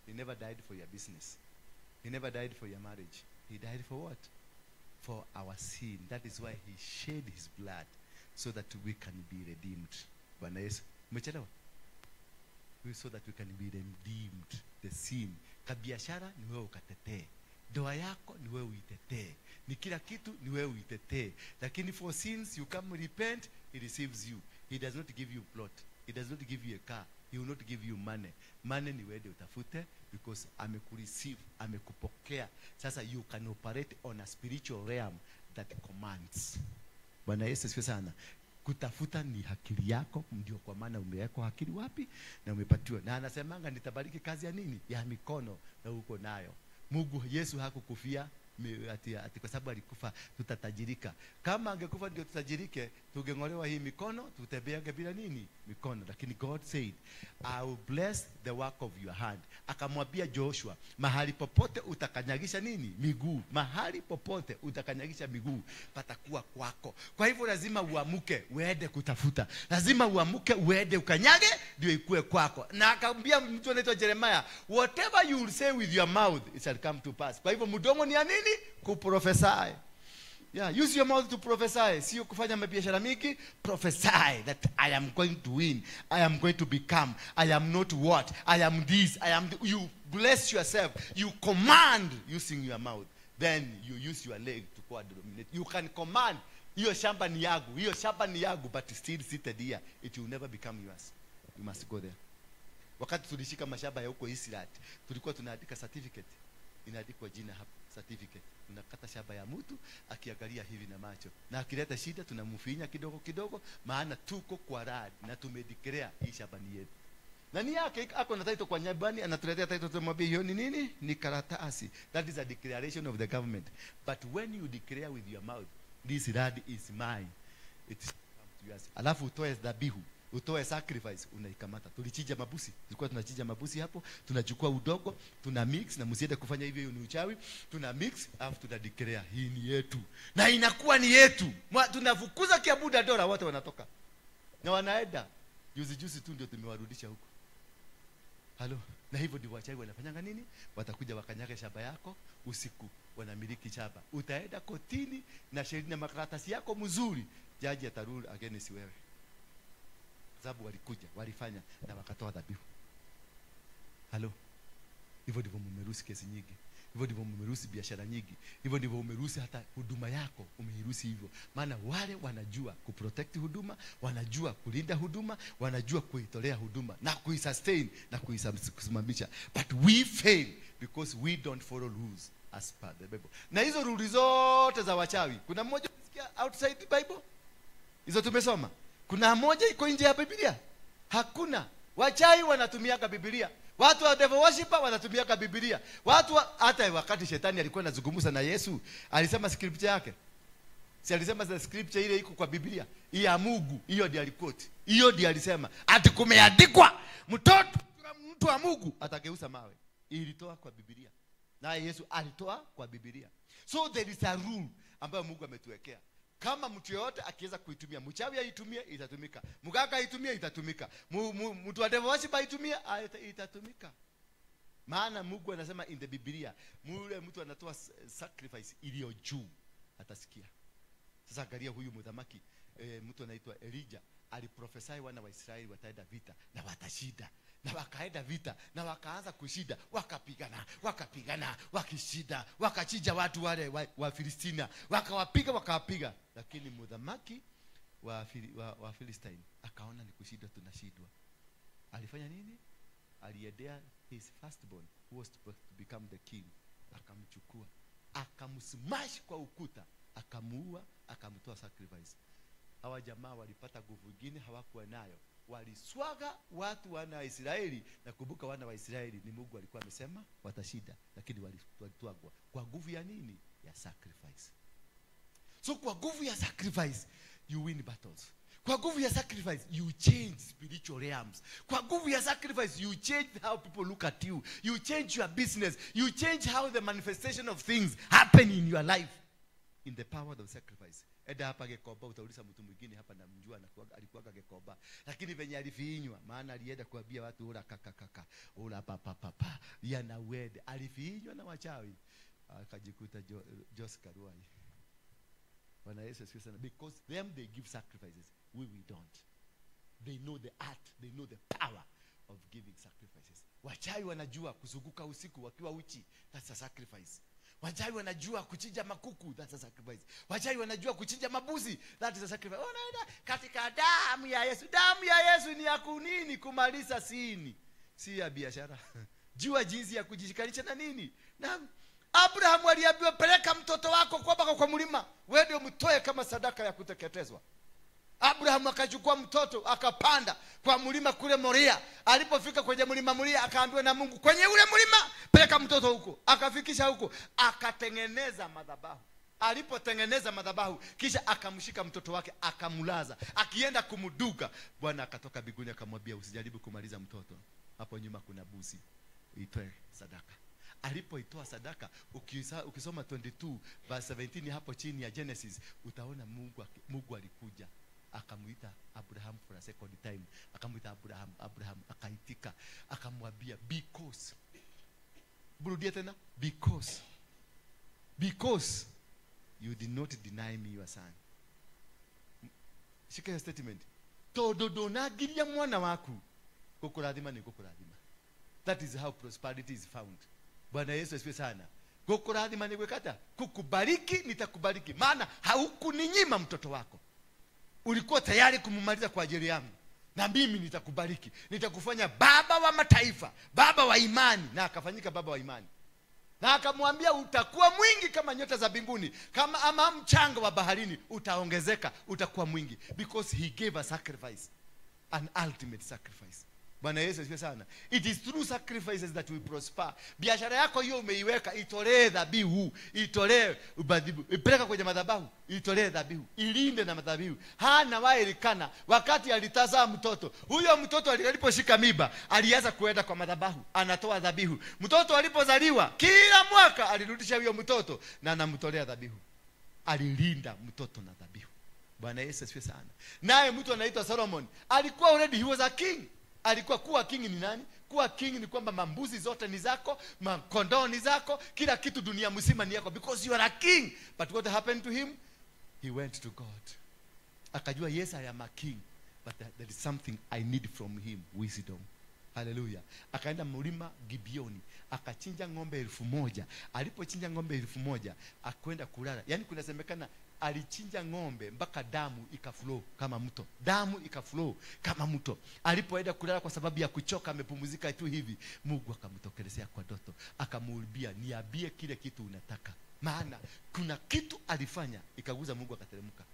He never died for your business. He never died for your marriage. He died for what? for our sin. That is why he shed his blood so that we can be redeemed. Bwana Yesu, umechelewa? So that we can be redeemed the sin. Kabiashara ni wewe ukatetee. Ndoa yako ni wewe uitetee. Ni kila kitu ni wewe uitetee. Lakini for sins you come repent, he receives you. He does not give you plot. He does not give you a car. He will not give you money. Money ni wewe utafute because amekureceive, amekupokea. Sasa you can operate on a spiritual realm that commands. Bwana Yesu asifiwe sana. Kutafuta ni akili yako, ndio kwa maana umewekwa akili wapi na umepatiwa. Na anasemanga nitabariki kazi ya nini? Ya mikono na uko nayo. Mungu Yesu hakukufia ati kwa sababu alikufa tutatajirika. Kama angekufa ndio tutajirike, tungeng'olewa hii mikono, tutembeange bila nini? Mikono. Lakini God said, I will bless the work of your hand. Akamwambia Joshua, mahali popote utakanyagisha nini? Miguu. Mahali popote utakanyagisha miguu, patakuwa kwako. Kwa hivyo lazima uamuke, uende kutafuta. Lazima uamuke, uende ukanyage, ndio ikue kwako. Na akamwambia mtu anaitwa Jeremiah, whatever you will say with your mouth, it shall come to pass. Kwa hivyo mdomo ni ya nini? Kuprophesy. Yeah, use your mouth to prophesy. Sio kufanya mabiashara mingi. Prophesy that I am going to win. I am going to become. I am not what. I am this. I am you bless yourself. You command using your mouth. Then you use your leg to go and dominate. You can command. Hiyo shamba ni yangu. Hiyo shamba ni yangu, but still seated here. It will never become yours. You must go there. Wakati tulishika mashamba ya huko Israel, tulikuwa tunaandika certificate. Inaandikwa jina hapo, certificate. Unakata shamba ya mtu akiangalia hivi na macho. Na akileta shida tunamfinya kidogo kidogo, maana tuko kwa rad na tumedeclare hii shamba ni yetu. Na ni yake ako na title kwa nyumbani, anatuletea title, tumwambie hiyo ni nini? Ni karatasi. That is a declaration of the government. But when you declare with your mouth, this land is mine, it comes to yours. Alafu utoe dhabihu, utoe sacrifice, unaikamata. Tulichinja mabusi, tulikuwa tunachinja mabusi hapo, tunachukua udogo, tuna mix, na msiende kufanya hivyo, hiyo ni uchawi. Tuna mix, alafu tuna declare hii ni yetu. Na inakuwa ni yetu. Tunafukuza kiabuda dola, wote wanatoka. Na wanaenda. Juzi juzi tu ndio tumewarudisha huko. Halo, na hivyo ndivyo wachawi wanafanyanga nini? Watakuja wakanyage shamba yako usiku, wanamiliki shamba. Utaenda kotini na sheria na makaratasi yako mzuri, jaji atarule against wewe. Sababu walikuja, walifanya na wakatoa dhabihu. Halo. Hivyo ndivyo mmeruhusu kesi nyingi. Hivyo ndivyo mmeruhusu biashara nyingi. Hivyo ndivyo umeruhusu hata huduma yako, umeiruhusu hivyo. Maana wale wanajua kuprotect huduma, wanajua kulinda huduma, wanajua kuitolea huduma na kuisustain na kuisimamisha. But we fail because we don't follow rules as per the Bible. Na hizo rules zote za wachawi, kuna mmoja unasikia outside the Bible? Hizo tumesoma. Kuna moja iko nje ya Biblia? Hakuna. Wachawi wanatumiaga Biblia. Watu wa devil worshiper wanatumiaga Biblia. Watu hata wakati shetani alikuwa anazungumza na Yesu, alisema scripture yake. Si alisema the scripture ile iko kwa Biblia, hii ya Mungu, hiyo ndiyo aliquote. Hiyo ndiyo alisema. Ati kumeandikwa, mtoto mtu wa Mungu atageuza mawe. Ilitoa kwa Biblia. Na Yesu alitoa kwa Biblia. So there is a rule ambayo Mungu ametuwekea. Kama mtu yote akiweza kuitumia, mchawi aitumie itatumika, mganga aitumie itatumika, mtu wa devil worship aitumie itatumika. Maana Mungu anasema in the Biblia, yule mtu anatoa sacrifice iliyo juu atasikia. Sasa angalia huyu mdhamaki, mtu anaitwa Elijah, aliprophesy wana wa Israeli wataenda vita na watashinda. Na wakaenda vita na wakaanza kushinda, wakapigana, wakapigana, wakishinda, wakachinja watu wale wa Filistina, wakawapiga, wakawapiga. Lakini mudhamaki wa Philistine akaona ni kushindwa, tunashindwa. Alifanya nini? Aliendea his firstborn who was to become the king, akamchukua, akamsmash kwa ukuta, akamuua, akamtoa sacrifice. Hawa jamaa walipata nguvu nyingine hawakuwa nayo. Waliswaga watu wana Israeli. Na kumbuka wana wa Israeli ni Mungu alikuwa amesema watashinda, lakini walitwagwa kwa nguvu ya nini? Ya sacrifice. So kwa nguvu ya sacrifice you win battles. Kwa nguvu ya sacrifice you change spiritual realms. Kwa nguvu ya sacrifice you change how people look at you. You change your business. You change how the manifestation of things happen in your life. In the power of sacrifice. Eda hapa Gekoba, utauliza mtu mwingine hapa namjua alikuwa Gekoba. Lakini venye alifiinywa, maana alienda kuambia watu ula kakakaka, ula papapapa, yana wede. Alifiinywa na wachawi. Akajikuta Jose Karuai. Bwana Yesu asifiwe sana. Because them they give sacrifices, we don't. They know the art, they know the power of giving sacrifices. Wachawi wanajua kuzunguka usiku wakiwa uchi, that's a sacrifice. Wachawi wanajua kuchinja makuku, that's a sacrifice. Wachawi wanajua kuchinja mabuzi, that is a sacrifice. Wanaenda katika damu ya Yesu. Damu ya Yesu ni ya kunini? Kumaliza sini, si ya biashara. Jua jinsi ya kujishikanisha na nini? Na Abraham aliambiwa peleka mtoto wako kwa mlima, wewe ndio mtoe kama sadaka ya kuteketezwa. Abraham akachukua mtoto akapanda kwa mlima kule Moria. Alipofika kwenye mlima Moria akaambiwa na Mungu, kwenye ule mlima peleka mtoto huko. Akafikisha huko, akatengeneza madhabahu. Alipotengeneza madhabahu, kisha akamshika mtoto wake akamulaza, akienda kumduga. Bwana akatoka mbinguni akamwambia, usijaribu kumaliza mtoto, hapo nyuma kuna buzi, itoe sadaka. Alipoitoa sadaka, ukisoma 22 verse 17 hapo chini ya Genesis, utaona Mungu alikuja akamuita Abraham for a second time. Akamuita Abraham, Abraham akaitika, akamwambia because. Burudia tena, because. Because you did not deny me your son. Shika statement. Todo donagiria mwana waku, kukuradhima ni kukuradhima. That is how prosperity is found. Bwana Yesu asifiwe sana. Kukuradhima ni kwekata, kukubariki nitakubariki, maana haukuninyima mtoto wako. Ulikuwa tayari kumumaliza kwa ajili yangu, na mimi nitakubariki, nitakufanya baba wa mataifa, baba wa imani. Na akafanyika baba wa imani. Na akamwambia utakuwa mwingi kama nyota za mbinguni, kama ama mchanga wa baharini, utaongezeka, utakuwa mwingi. Because he gave a sacrifice, an ultimate sacrifice. Bwana Yesu asifiwe sana. It is through sacrifices that we prosper. Biashara yako hiyo umeiweka, itolee dhabihu, itolee ubadhibu, ipeleka kwenye madhabahu, itolee dhabihu, ilinde na madhabihu. Hana wa Elikana wakati alitazaa mtoto, huyo mtoto aliposhika miba, alianza kuenda kwa madhabahu, anatoa dhabihu. Mtoto alipozaliwa, kila mwaka alirudisha huyo mtoto na anamtolea dhabihu. Alilinda mtoto na dhabihu. Bwana Yesu asifiwe sana. Naye mtu anaitwa Solomon, alikuwa already he was a king. Alikuwa kuwa king ni nani? Kuwa king ni kwamba mambuzi zote ni zako, makondoo ni zako, kila kitu dunia mzima ni yako, because you are a king. But what happened to him? He went to God. Akajua, yes, I am a king, but there is something I need from him, wisdom. Hallelujah. Akaenda mlima Gibeoni, akachinja ng'ombe 1000. Alipochinja ng'ombe 1000, akwenda kulala. Yaani kunasemekana alichinja ng'ombe mpaka damu ikaflow kama mto. Damu ikaflow kama mto. Alipoenda kulala kwa sababu ya kuchoka, amepumzika tu hivi, Mungu akamtokelezea kwa ndoto, akamuambia, niambie kile kitu unataka. Maana kuna kitu alifanya ikaguza Mungu akateremka.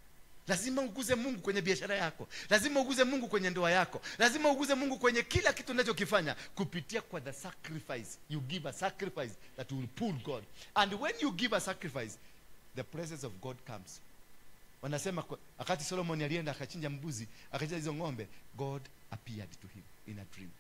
Lazima uguze Mungu kwenye biashara yako. Lazima uguze Mungu kwenye ndoa yako. Lazima uguze Mungu kwenye kila kitu unachokifanya kupitia kwa the sacrifice. You give a sacrifice that will pull God. And when you give a sacrifice, the presence of God comes. Wanasema wakati Solomon alienda akachinja mbuzi, akachinja hizo ng'ombe, God appeared to him in a dream.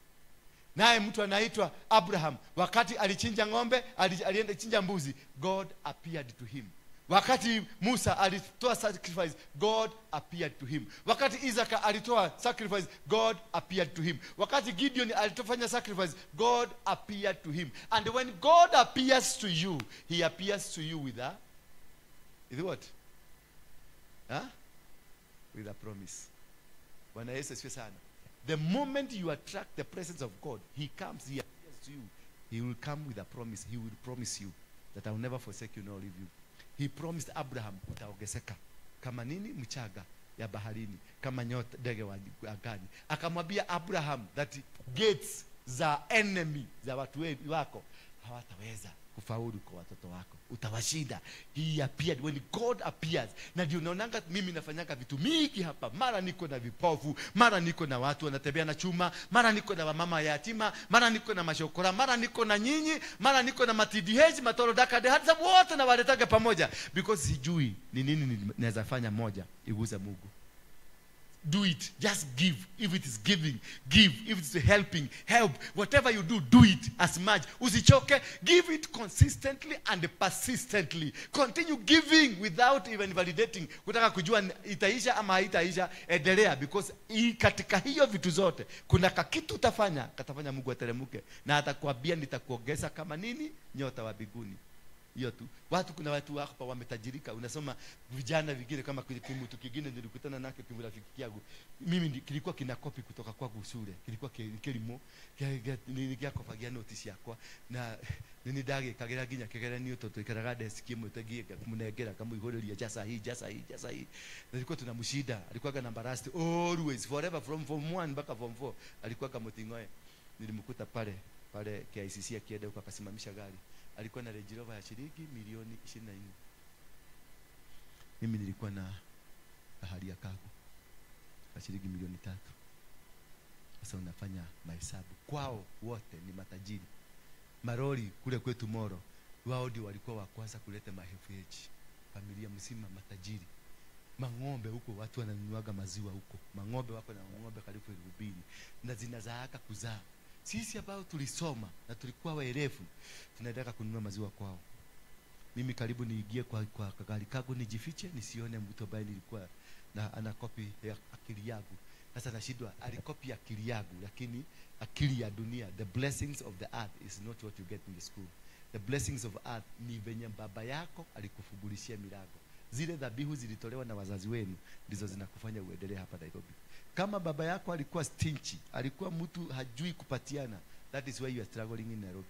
Naye mtu anaitwa Abraham, wakati alichinja ng'ombe, alienda chinja mbuzi, God appeared to him. Wakati Musa alitoa sacrifice, God appeared to him. Wakati Isaac alitoa sacrifice, God appeared to him. Wakati Gideon alitofanya sacrifice, God appeared to him. And when God appears to you, he appears to you with a, with what? Huh? With a promise. Bwana Yesu asifiwe sana. The moment you attract the presence of God, he comes, he appears to you. He will come with a promise. He will promise you that I will never forsake you nor leave you. He promised Abraham, utaongezeka kama nini? Mchanga ya baharini, kama nyota ndege wa angani. Akamwambia Abraham that gates za enemy za watu wako hawataweza kufaulu kwa watoto wako, utawashinda. He appeared. When God appears, na ndio unaonanga mimi nafanyanga vitu mingi hapa. Mara niko na vipofu, mara niko na watu wanatembea na chuma, mara niko na mama yatima, mara niko na mashokora, mara niko na nyinyi, mara niko na matidh, matoro dakade, hata wote na waletaga pamoja, because sijui ni nini naweza fanya moja iguze Mungu. Do it. Just give. If it is giving, give. If it's helping, help. Whatever you do, do it as much. Usichoke. Give it consistently and persistently. Continue giving without even validating. Kutaka kujua itaisha ama haitaisha, endelea, because katika hiyo vitu zote kuna kakitu utafanya, katafanya Mungu ateremuke na atakwambia nitakuongeza kama nini? Nyota wa mbinguni. Hiyo tu. Watu, kuna watu hapa wametajirika. Unasoma vijana vingine kama mtu kingine nilikutana nake kimrafiki yangu. Mimi kilikuwa kina copy kutoka kwangu shule. Kilikuwa kilimo gĩakobagia notice yakwa na nĩ ndagĩkagĩra nginya kĩgeranio tondũ twaikaraga desk ĩmwe tũthiĩ ngamũnengera ngamũihũrĩria jaza hii, jaza hii, jaza hii. Na tulikuwa tunamshinda. Alikuwa namba last always, forever, from form 1 mpaka form 4 alikuwa kama Muting'oe. Nilimkuta pale pale KICC akienda huko, akasimamisha gari. Alikuwa na Range Rover ya shilingi milioni 24. Mimi nilikuwa na Harrier kago ya shilingi milioni 3. Sasa unafanya mahesabu. Kwao wote ni matajiri. Marori kule kwetu Moro, wao ndio walikuwa wa kwanza kuleta ma FH. Familia mzima matajiri. Mang'ombe huko watu wananunuaga maziwa huko. Mang'ombe wako na ng'ombe karibu 2000 na zinazaaka kuzaa. Sisi ambao tulisoma na tulikuwa waerefu tunataka kununua maziwa kwao. Mimi karibu niingie kwa gari kangu nijifiche nisione mtu ambaye nilikuwa na ana copy ya akili yangu. Sasa nashindwa, alikopi akili yangu, lakini akili ya dunia, the blessings of the earth is not what you get in the school. The blessings of earth ni venye baba yako alikufungulishia milango. Zile dhabihu zilitolewa na wazazi wenu ndizo zinakufanya uendelee hapa Nairobi. Kama baba yako alikuwa stingy, alikuwa mtu hajui kupatiana, that is why you are struggling in Nairobi.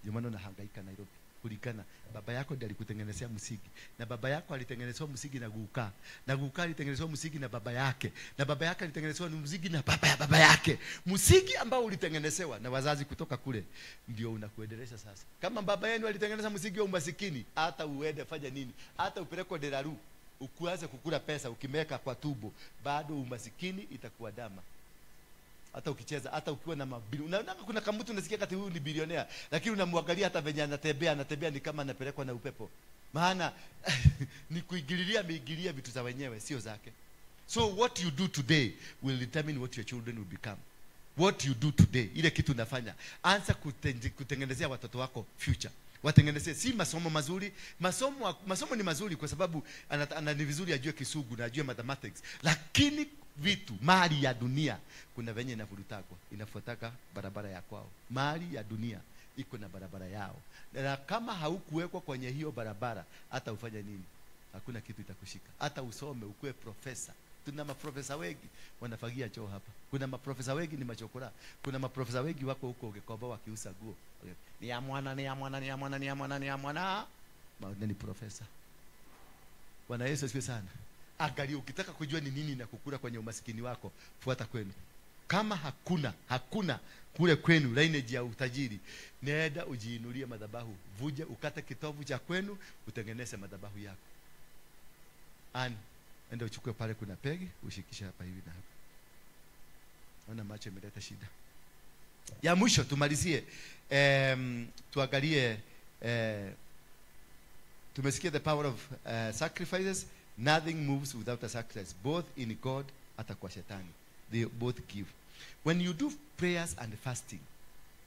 Ndio maana unahangaika Nairobi. Kulingana baba yako ndiye alikutengenezea msingi, na baba yako alitengenezewa msingi na guka, na guka alitengenezewa msingi na baba yake, na baba yake alitengenezewa msingi na baba ya baba yake. Msingi ambao ulitengenezewa na wazazi kutoka kule ndio unakuendeleza sasa. Kama baba yenu alitengeneza msingi wa umasikini, hata uende fanya nini, hata upelekwe Deraru ukuanze kukula pesa ukimeka kwa tubo, bado umasikini itakuwa dama. Hata ukicheza, hata ukiwa na mabili, unaona kuna kama mtu unasikia kati huyu ni bilionea, lakini unamwangalia hata venye anatembea ni kama anapelekwa na upepo. Maana ni kuingililia, ameingilia vitu za wenyewe sio zake. So what you do today will determine what your children will become. What you do today, ile kitu unafanya, anza kutengenezea watoto wako future. Watengenezee si masomo mazuri. Masomo ni mazuri kwa sababu ni vizuri ajue Kisugu na ajue mathematics, lakini vitu mali ya dunia kuna venye inavurutagwa, inafuataka barabara ya kwao. Mali ya dunia iko na barabara yao, na kama haukuwekwa kwenye hiyo barabara, hata ufanye nini hakuna kitu itakushika. Hata usome ukuwe profesa. Tuna maprofesa wengi wanafagia choo hapa. Kuna maprofesa wengi ni machokora. Kuna maprofesa wengi wako huko Gikomba wakiuza nguo. Ni ya mwana, ni ya mwana, ni ya mwana, ni ya mwana, ni ya mwana. Maana ni profesa. Bwana Yesu asifiwe sana. Angalia, ukitaka kujua ni nini na kukula kwenye umasikini wako, fuata kwenu. Kama hakuna kule kwenu lineage ya utajiri, nenda ujiinulie madhabahu, vuje ukate kitovu cha kwenu, utengeneze madhabahu yako. Enda uchukue pale kuna pegi, ushikishe hapa hivi na hapa. Naona macho imeleta shida. Ya mwisho tumalizie. Tuangalie, tumesikia the power of sacrifices. Nothing moves without a sacrifice, both in God hata kwa shetani. They both give. When you do prayers and fasting,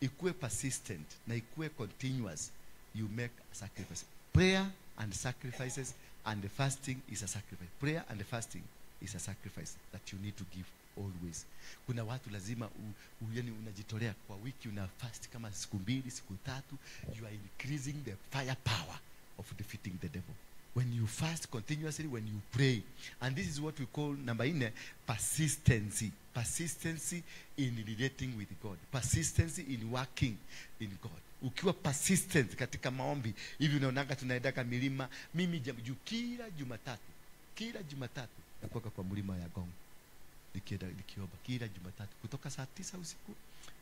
ikuwe persistent na ikuwe continuous, you make a sacrifice. Prayer and sacrifices and the fasting is a sacrifice. Prayer and the fasting is a sacrifice that you need to give always. Kuna watu lazima yani unajitolea kwa wiki, una fast kama siku 2, siku 3, you are increasing the firepower of defeating the devil. When you fast continuously, when you pray, and this is what we call number 4, persistency. Persistency in relating with God. Persistency in working in God. Ukiwa persistent katika maombi, hivi unaonanga tunaendaka milima. Mimi kila Jumatatu nakuwa kwa mlima ya Gong. Nikienda nikiomba kila Jumatatu kutoka saa 9 usiku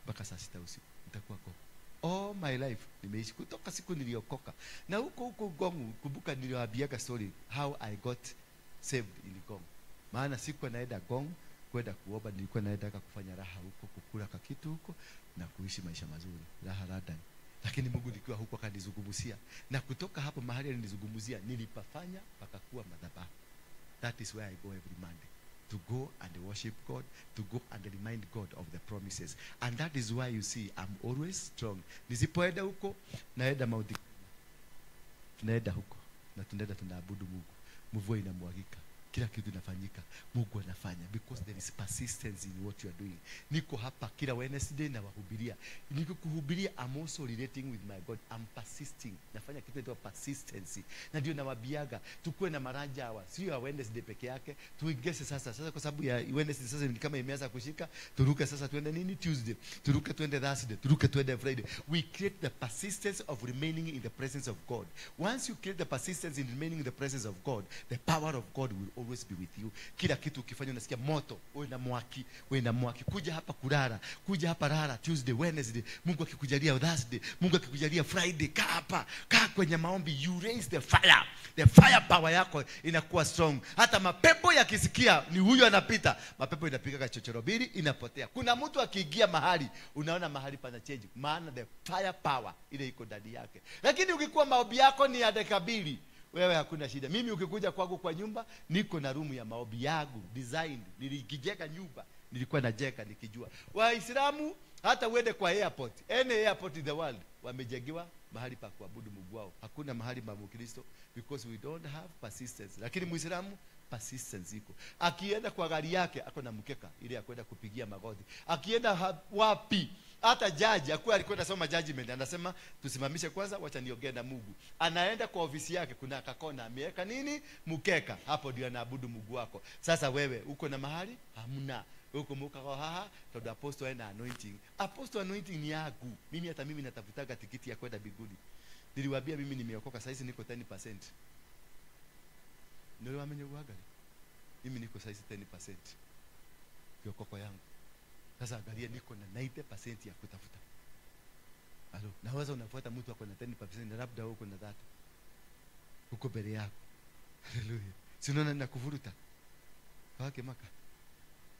mpaka saa 6 usiku nitakuwa Gong. All my life nimeishi kutoka siku niliokoka. Na huko huko Gong, kumbuka niliwaambiaga story how I got saved in Gong. Maana siku naenda Gong kwenda kuomba, nilikuwa naenda kufanya raha huko, kukula kakitu huko na kuishi maisha mazuri, raha London. Lakini Mungu nikiwa huko akanizungumzia, na kutoka hapo mahali alinizungumzia nilipafanya pakakuwa madhabahu. That is where I go every Monday, to go and worship God, to go and remind God of the promises. And that is why you see I'm always strong. Nisipoenda huko naenda Mount, tunaenda huko na tunaenda tunaabudu Mungu. Mvua inamwagika. Kila kitu inafanyika, Mungu anafanya because there is persistence in what you are doing. Niko hapa kila Wednesday na wahubiria. Niko kuhubiria, I'm also relating with my God. I'm persisting. Nafanya kitu inaitwa persistency. Na ndio nawaambiaga tukue na maraja hawa, sio ya Wednesday peke yake. Tuingeze sasa. Sasa kwa sababu ya Wednesday sasa ni kama imeanza kushika, turuke sasa tuende nini Tuesday, turuke tuende Thursday, turuke tuende Friday. We create the persistence of remaining in the presence of God. Once you create the persistence in remaining in the presence of God, the power of God will always be with you. Kila kitu ukifanya unasikia moto, wewe na mwaki, wewe na mwaki. Kuja hapa kulala, kuja hapa lala Tuesday, Wednesday, Mungu akikujalia Thursday, Mungu akikujalia Friday, kaa hapa, kaa kwenye maombi, you raise the fire. The fire power yako inakuwa strong. Hata mapepo yakisikia ni huyu anapita, mapepo inapiga kachochoro mbili inapotea. Kuna mtu akiingia mahali, unaona mahali pana change, maana the fire power ile iko ndani yake. Lakini ukikuwa maombi yako ni ya dakika mbili, wewe hakuna shida. Mimi ukikuja kwangu kwa nyumba, niko na room ya maombi yangu designed. Nilikijenga nyumba, nilikuwa najenga nikijua. Waislamu hata uende kwa airport, any airport in the world, wamejengewa mahali pa kuabudu Mungu wao. Hakuna mahali pa Mkristo because we don't have persistence. Lakini Muislamu persistence iko. Akienda kwa gari yake ako na mkeka ile ya kwenda kupigia magoti. Akienda wapi, hata jaji akuwa alikwenda soma judgment, anasema tusimamishe kwanza, wacha niongee na Mungu. Anaenda kwa ofisi yake, kuna kakona ameweka nini mkeka, hapo ndio anaabudu Mungu wako. Sasa wewe uko na mahali hamna. Uko muka kwa haha todo apostle na anointing. Apostle anointing ni yangu. Mimi hata mimi natafutaga tikiti ya kwenda mbinguni. Niliwaambia mimi nimeokoka saizi niko 10%. Niliwaambia uaga. Mimi niko saizi 10% kiokoko yangu. Sasa angalia niko na 90% ya kutafuta. Alo, naweza unafuata mtu ako na 10% na labda uko na 30. Uko mbele yako. Haleluya. Si unaona ninakuvuruta? Kwake maka.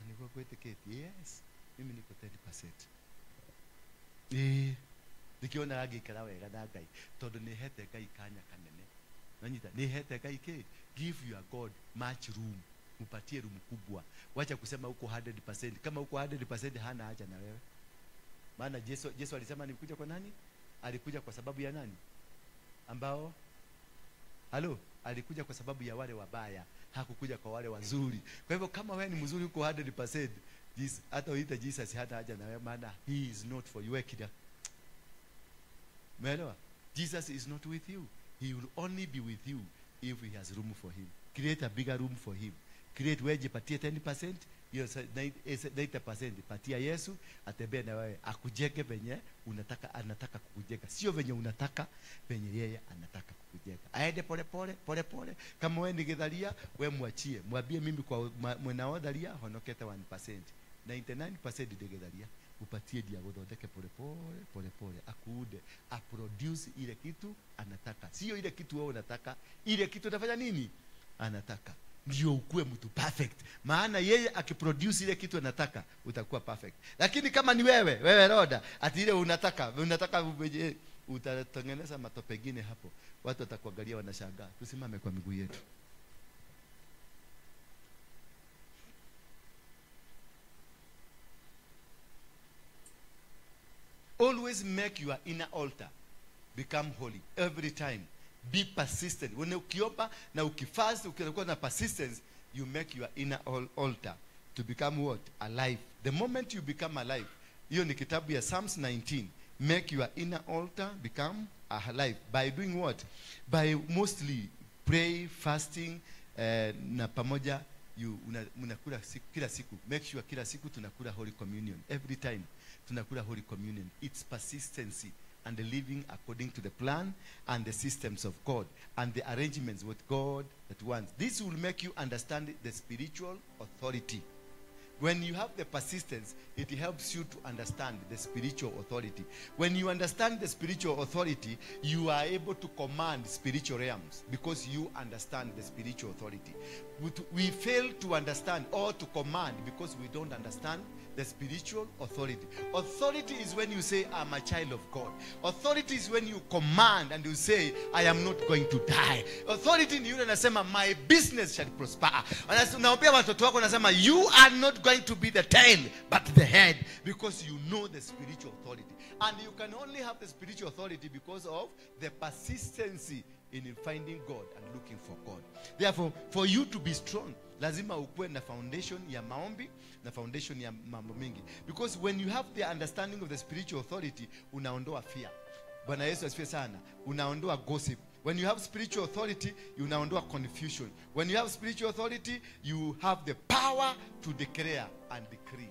Nilikuwa kwa tiketi. Yes. Mimi niko 10%. Nikiona agikara wega na Ngai tondu ni hete Ngai kanya kanene. Nanyita ni hete Ngai ke give your God much room. Mpatie room kubwa. Wacha kusema uko 100%. Kama uko 100% hana haja na wewe. Maana Yesu alisema nilikuja kwa nani? Alikuja kwa sababu ya nani? Ambao halo, alikuja kwa sababu ya wale wabaya, hakukuja kwa wale wazuri. Kwa hivyo kama wewe ni mzuri uko 100%, hata uite Jesus hana haja na wewe, maana he is not for you. Kida. Umeelewa? Jesus is not with you. He will only be with you if he has room for him. Create a bigger room for him. Create wewe jipatie 10%, hiyo 90% patia Yesu atembee na wewe, akujenge venye unataka, anataka kukujenga. Sio venye unataka, venye yeye anataka kukujenga. Aende pole pole pole pole. Kama wewe ni githaria, wewe mwachie. Mwambie mimi kwa mwenaodharia honokete 1%. 99% ndigitharia. Upatie dia guthondeke pole pole pole pole, akuude, aproduce ile kitu anataka. Sio ile kitu wewe unataka, ile kitu unafanya nini? Anataka. Ndio ukue mtu perfect. Maana yeye akiproduce ile kitu anataka, utakuwa perfect. Lakini kama ni wewe Roda, ati ile unataka utatengeneza matope mengine hapo. Watu watakuangalia wanashangaa. Tusimame kwa miguu yetu. Always make your inner altar become holy every time. Be persistent. When ukiomba na ukifast, ukikuwa na persistence, you make your inner altar to become what? Alive. The moment you become alive, hiyo ni kitabu ya Psalms 19. Make your inner altar become alive by doing what? By mostly pray, fasting, na pamoja you unakula kila siku. Make sure kila siku tunakula Holy Communion. Every time tunakula Holy Communion. It's persistency and the living according to the plan and the systems of God and the arrangements with God that wants. This will make you understand the spiritual authority. When you have the persistence, it helps you to understand the spiritual authority. When you understand the spiritual authority, you are able to command spiritual realms because you understand the spiritual authority. But we fail to understand or to command because we don't understand the spiritual authority. Authority is when you say, I'm a child of God. Authority is when you command and you say, I am not going to die. Authority ni yule anasema, my business shall prosper. Unaambia watoto wako unasema, you are not going to be the tail, but the head, because you know the spiritual authority. And you can only have the spiritual authority because of the persistency in finding God and looking for God. Therefore, for you to be strong, lazima ukuwe na foundation ya maombi na foundation ya mambo mingi. Because when you have the understanding of the spiritual authority, unaondoa fear. Bwana Yesu asifiwe sana. Unaondoa gossip. When you have spiritual authority, you unaondoa confusion. When you have spiritual authority, you have the power to declare and decree.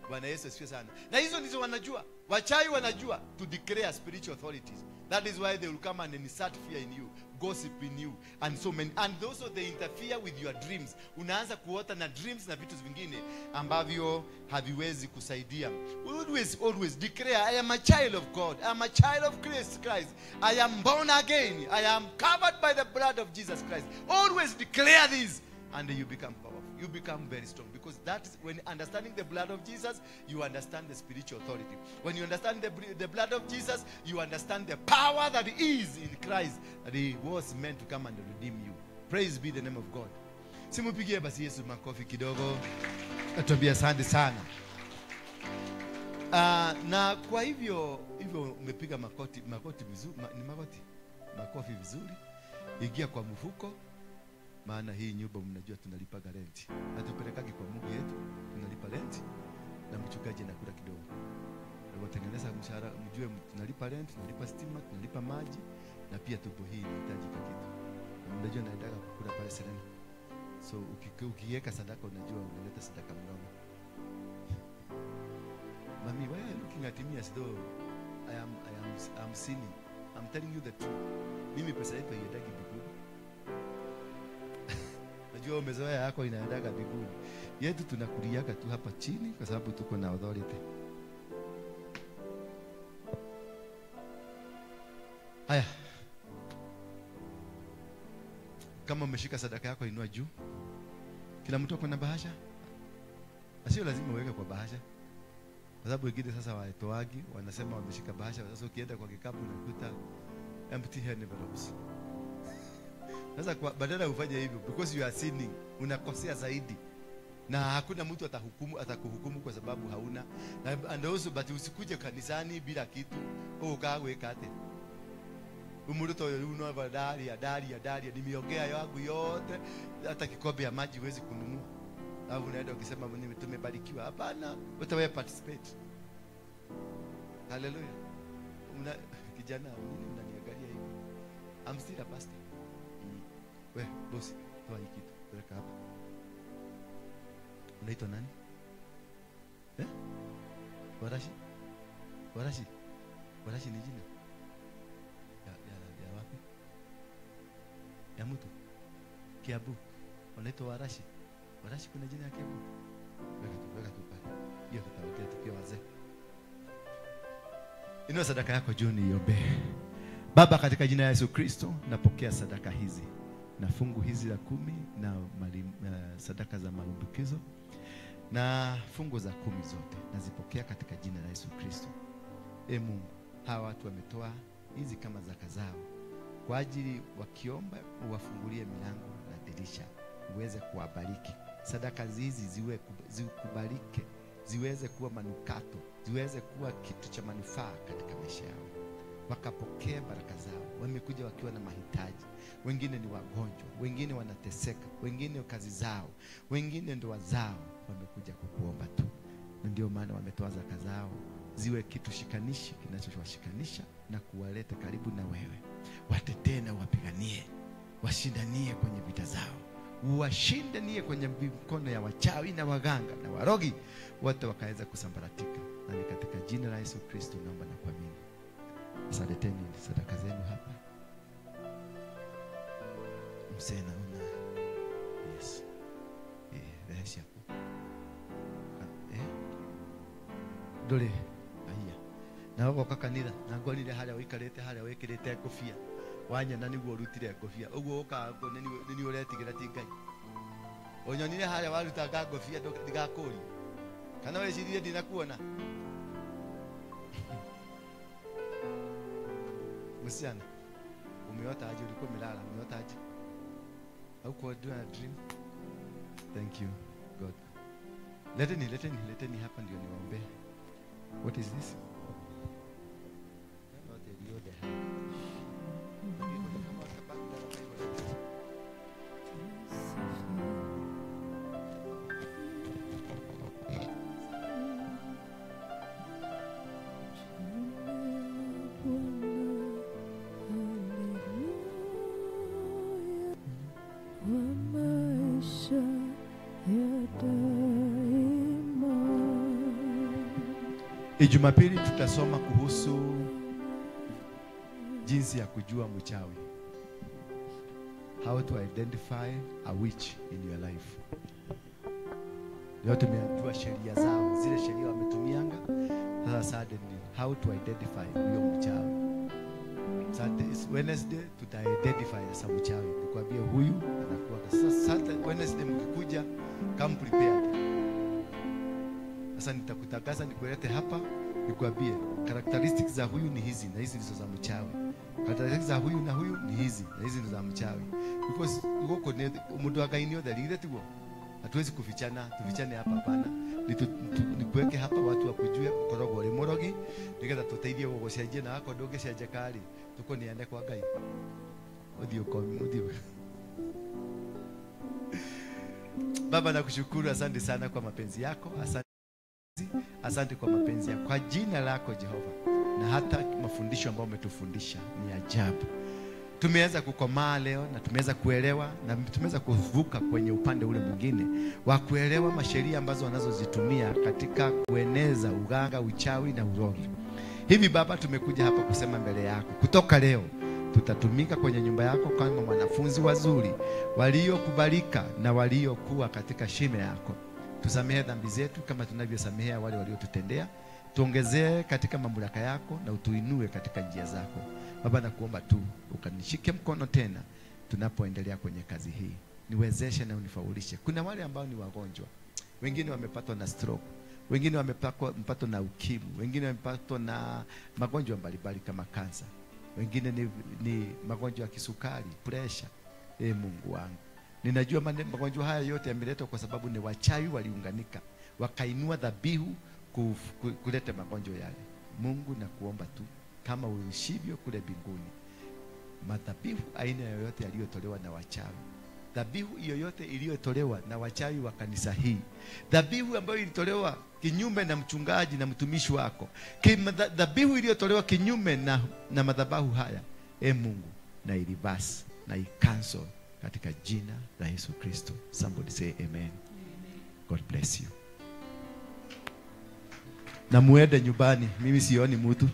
Bwana Yesu asifiwe sana. Na hizo ndizo wanajua. Wachawi wanajua to declare spiritual authorities. That is why they will come and insert fear in you, gossip in you, and so many. And also they interfere with your dreams. Unaanza kuota na dreams na vitu vingine ambavyo haviwezi kusaidia. Always, always declare, I am a child of God. I am a child of Christ. I am born again. I am covered by the blood of Jesus Christ. Always declare this, and you become powerful. You become very strong, because that is when understanding the blood of Jesus, you understand the spiritual authority. When you understand the blood of Jesus, you understand the power that is in Christ, that he was meant to come and redeem you. Praise be the name of God. Simupigie basi Yesu makofi kidogo. Atuambie asante sana. Na kwa hivyo hivyo umepiga makoti vizuri, ni makofi vizuri. Ingia kwa mfuko. Maana hii nyumba mnajua tunalipa rent. Hatupelekagi kwa Mungu yetu, tunalipa rent na mchungaji anakula kidogo. Tunatengeneza mshahara, mjue tunalipa rent, tunalipa stima, tunalipa maji na pia tupo hii inahitaji kitu. Na mnajua naendaga kukula pale Serena. So ukiweka sadaka unajua unaleta sadaka mnono. Mami, why are you looking at me as though I'm sinning? I'm telling you the truth. Mimi pesa yetu haiendagi mbinguni. Najua umezoea yako inaendaga mbinguni. Yetu tunakuliaga tu hapa chini kwa sababu tuko na authority. Haya. Kama umeshika sadaka yako inua juu. Kila mtu ako na bahasha. Sio lazima uweke kwa bahasha. Kwa sababu wengine sasa waetoagi wanasema wameshika bahasha. Sasa ukienda kwa kikapu unakuta empty envelopes. Sasa badala ufanye hivyo, because you are sinning, unakosea zaidi. Na hakuna mtu atakuhukumu kwa sababu hauna. And also, but usikuje kanisani bila kitu, ukaweka ate. Umuruto uno daria daria daria, nimeongea yangu yote, hata kikombe ya maji huwezi kununua. Alafu unaenda ukisema tumebarikiwa. Hapana, utawewe participate. Hallelujah. Kijana, nini unaniangalia hivi? I'm still a pastor. We, boss, toa hii kitu, peleka hapa. Unaitwa nani? Eh? Warashi? Warashi? Warashi ni jina? Ya wapi? Ya mtu? Kiabu. Unaitwa Warashi? Warashi kuna jina ya Kiabu? Weka tu pale. Hiyo tutaongea tukiwa wazee. Inua sadaka yako juu niiombee. Baba, katika jina la Yesu Kristo, napokea sadaka hizi na fungu hizi la 10 na sadaka za marumbukizo na fungu za 10 zote nazipokea katika jina la Yesu Kristo. E Mungu, hawa watu wametoa hizi kama zaka zao kwa ajili, wakiomba uwafungulie milango na dirisha uweze kuwabariki. Sadaka hizi zikubalike, ziweze kuwa manukato, ziweze kuwa kitu cha manufaa katika maisha yao. Wakapokea baraka zao. Wamekuja wakiwa na mahitaji. Wengine ni wagonjwa, wengine wanateseka, wengine kazi zao, wengine ndoa zao. Wamekuja kukuomba tu. Ndio maana wametoa zaka zao ziwe kitu shikanishi kinachowashikanisha na kuwaleta karibu na wewe. Watetee na wapiganie, washindanie kwenye vita zao, washindanie kwenye mikono ya wachawi na waganga na warogi, wote wakaweza kusambaratika. Na ni katika jina la Yesu Kristo naomba na kuamini. Saleteni sadaka zenu hapa. Msee naona. Yes. Reheshi hapo. Dole. Aiya. Na ugoka kanitha na ngorire haria wikarite haria wikirite ngobia. Wanyona niguo urutire ngobia. Uguo uka ni uretigira ti Ngai. Unyonire haria warutanga ngobia ndigakuria. Kana wecirie ndinakuona. Msichana, umeota aje? Ulikuwa umelala, umeota aje? Haukuwa doing a dream? Thank you, God. Leteni hapa ndio niwaombe. What is this? Jumapili tutasoma kuhusu jinsi ya kujua mchawi. How to identify a witch in your life. Leo tumejua sheria zao, zile sheria wametumianga. Sasa suddenly how to identify huyo mchawi. Saturday, Wednesday tuta identify sasa mchawi. Nikwambie huyu anakuwa. Sasa Saturday, Wednesday mkikuja, come prepared. Sasa nitakutangaza nikulete hapa nikwambie characteristics za huyu ni hizi na hizi ndizo za mchawi. Characteristics za huyu na huyu ni hizi na hizi ndizo za mchawi. Because huko ni mtu akainio dalile tu. Hatuwezi kufichana, tufichane hapa hapana. Nikuweke hapa watu wakujue ukorogo uri murogi nigetha tuteithie gugucenjia na wako ndungicenjia kari tukuniane kwa Ngai. Uthii ukomi uthii. Baba, nakushukuru, asante sana kwa mapenzi yako. Asante. Asante kwa mapenzi yako. Kwa jina lako Jehova, na hata mafundisho ambayo umetufundisha ni ajabu. Tumeweza kukomaa leo na tumeweza kuelewa na tumeweza kuvuka kwenye upande ule mwingine wa kuelewa masheria ambazo wanazozitumia katika kueneza uganga, uchawi na urogi. Hivi Baba, tumekuja hapa kusema mbele yako. Kutoka leo tutatumika kwenye nyumba yako kama wanafunzi wazuri waliokubalika na waliokuwa katika shime yako. Tusamehe dhambi zetu kama tunavyosamehea wale waliotutendea. Tuongezee katika mamlaka yako na utuinue katika njia zako. Baba, nakuomba tu ukanishike mkono tena tunapoendelea kwenye kazi hii. Niwezeshe na unifaulishe. Kuna wale ambao ni wagonjwa. Wengine wamepatwa na stroke, wengine wamepatwa na ukimwi, wengine wamepatwa na magonjwa mbalimbali kama kansa. Wengine ni magonjwa ya kisukari, pressure. Mungu wangu, ninajua magonjwa haya yote yameletwa kwa sababu ni wachawi waliunganika, wakainua dhabihu kuleta magonjwa yale. Mungu, nakuomba tu kama uishivyo kule mbinguni, madhabihu aina yoyote yaliyotolewa na wachawi, dhabihu yoyote iliyotolewa na wachawi wa kanisa hii, dhabihu ambayo ilitolewa kinyume na mchungaji na mtumishi wako, dhabihu iliyotolewa kinyume na madhabahu haya, Mungu, na ilibasi na ikansel katika jina la Yesu Kristo. Somebody say amen. God bless you. Na muende nyumbani, mimi sioni mtu.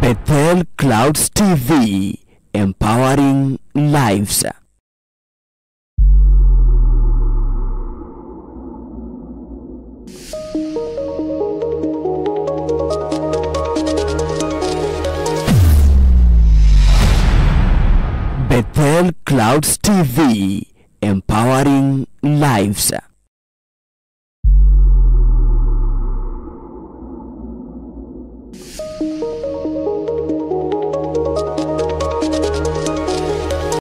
Bethel Clouds TV, empowering lives. Bethel Clouds TV, empowering lives.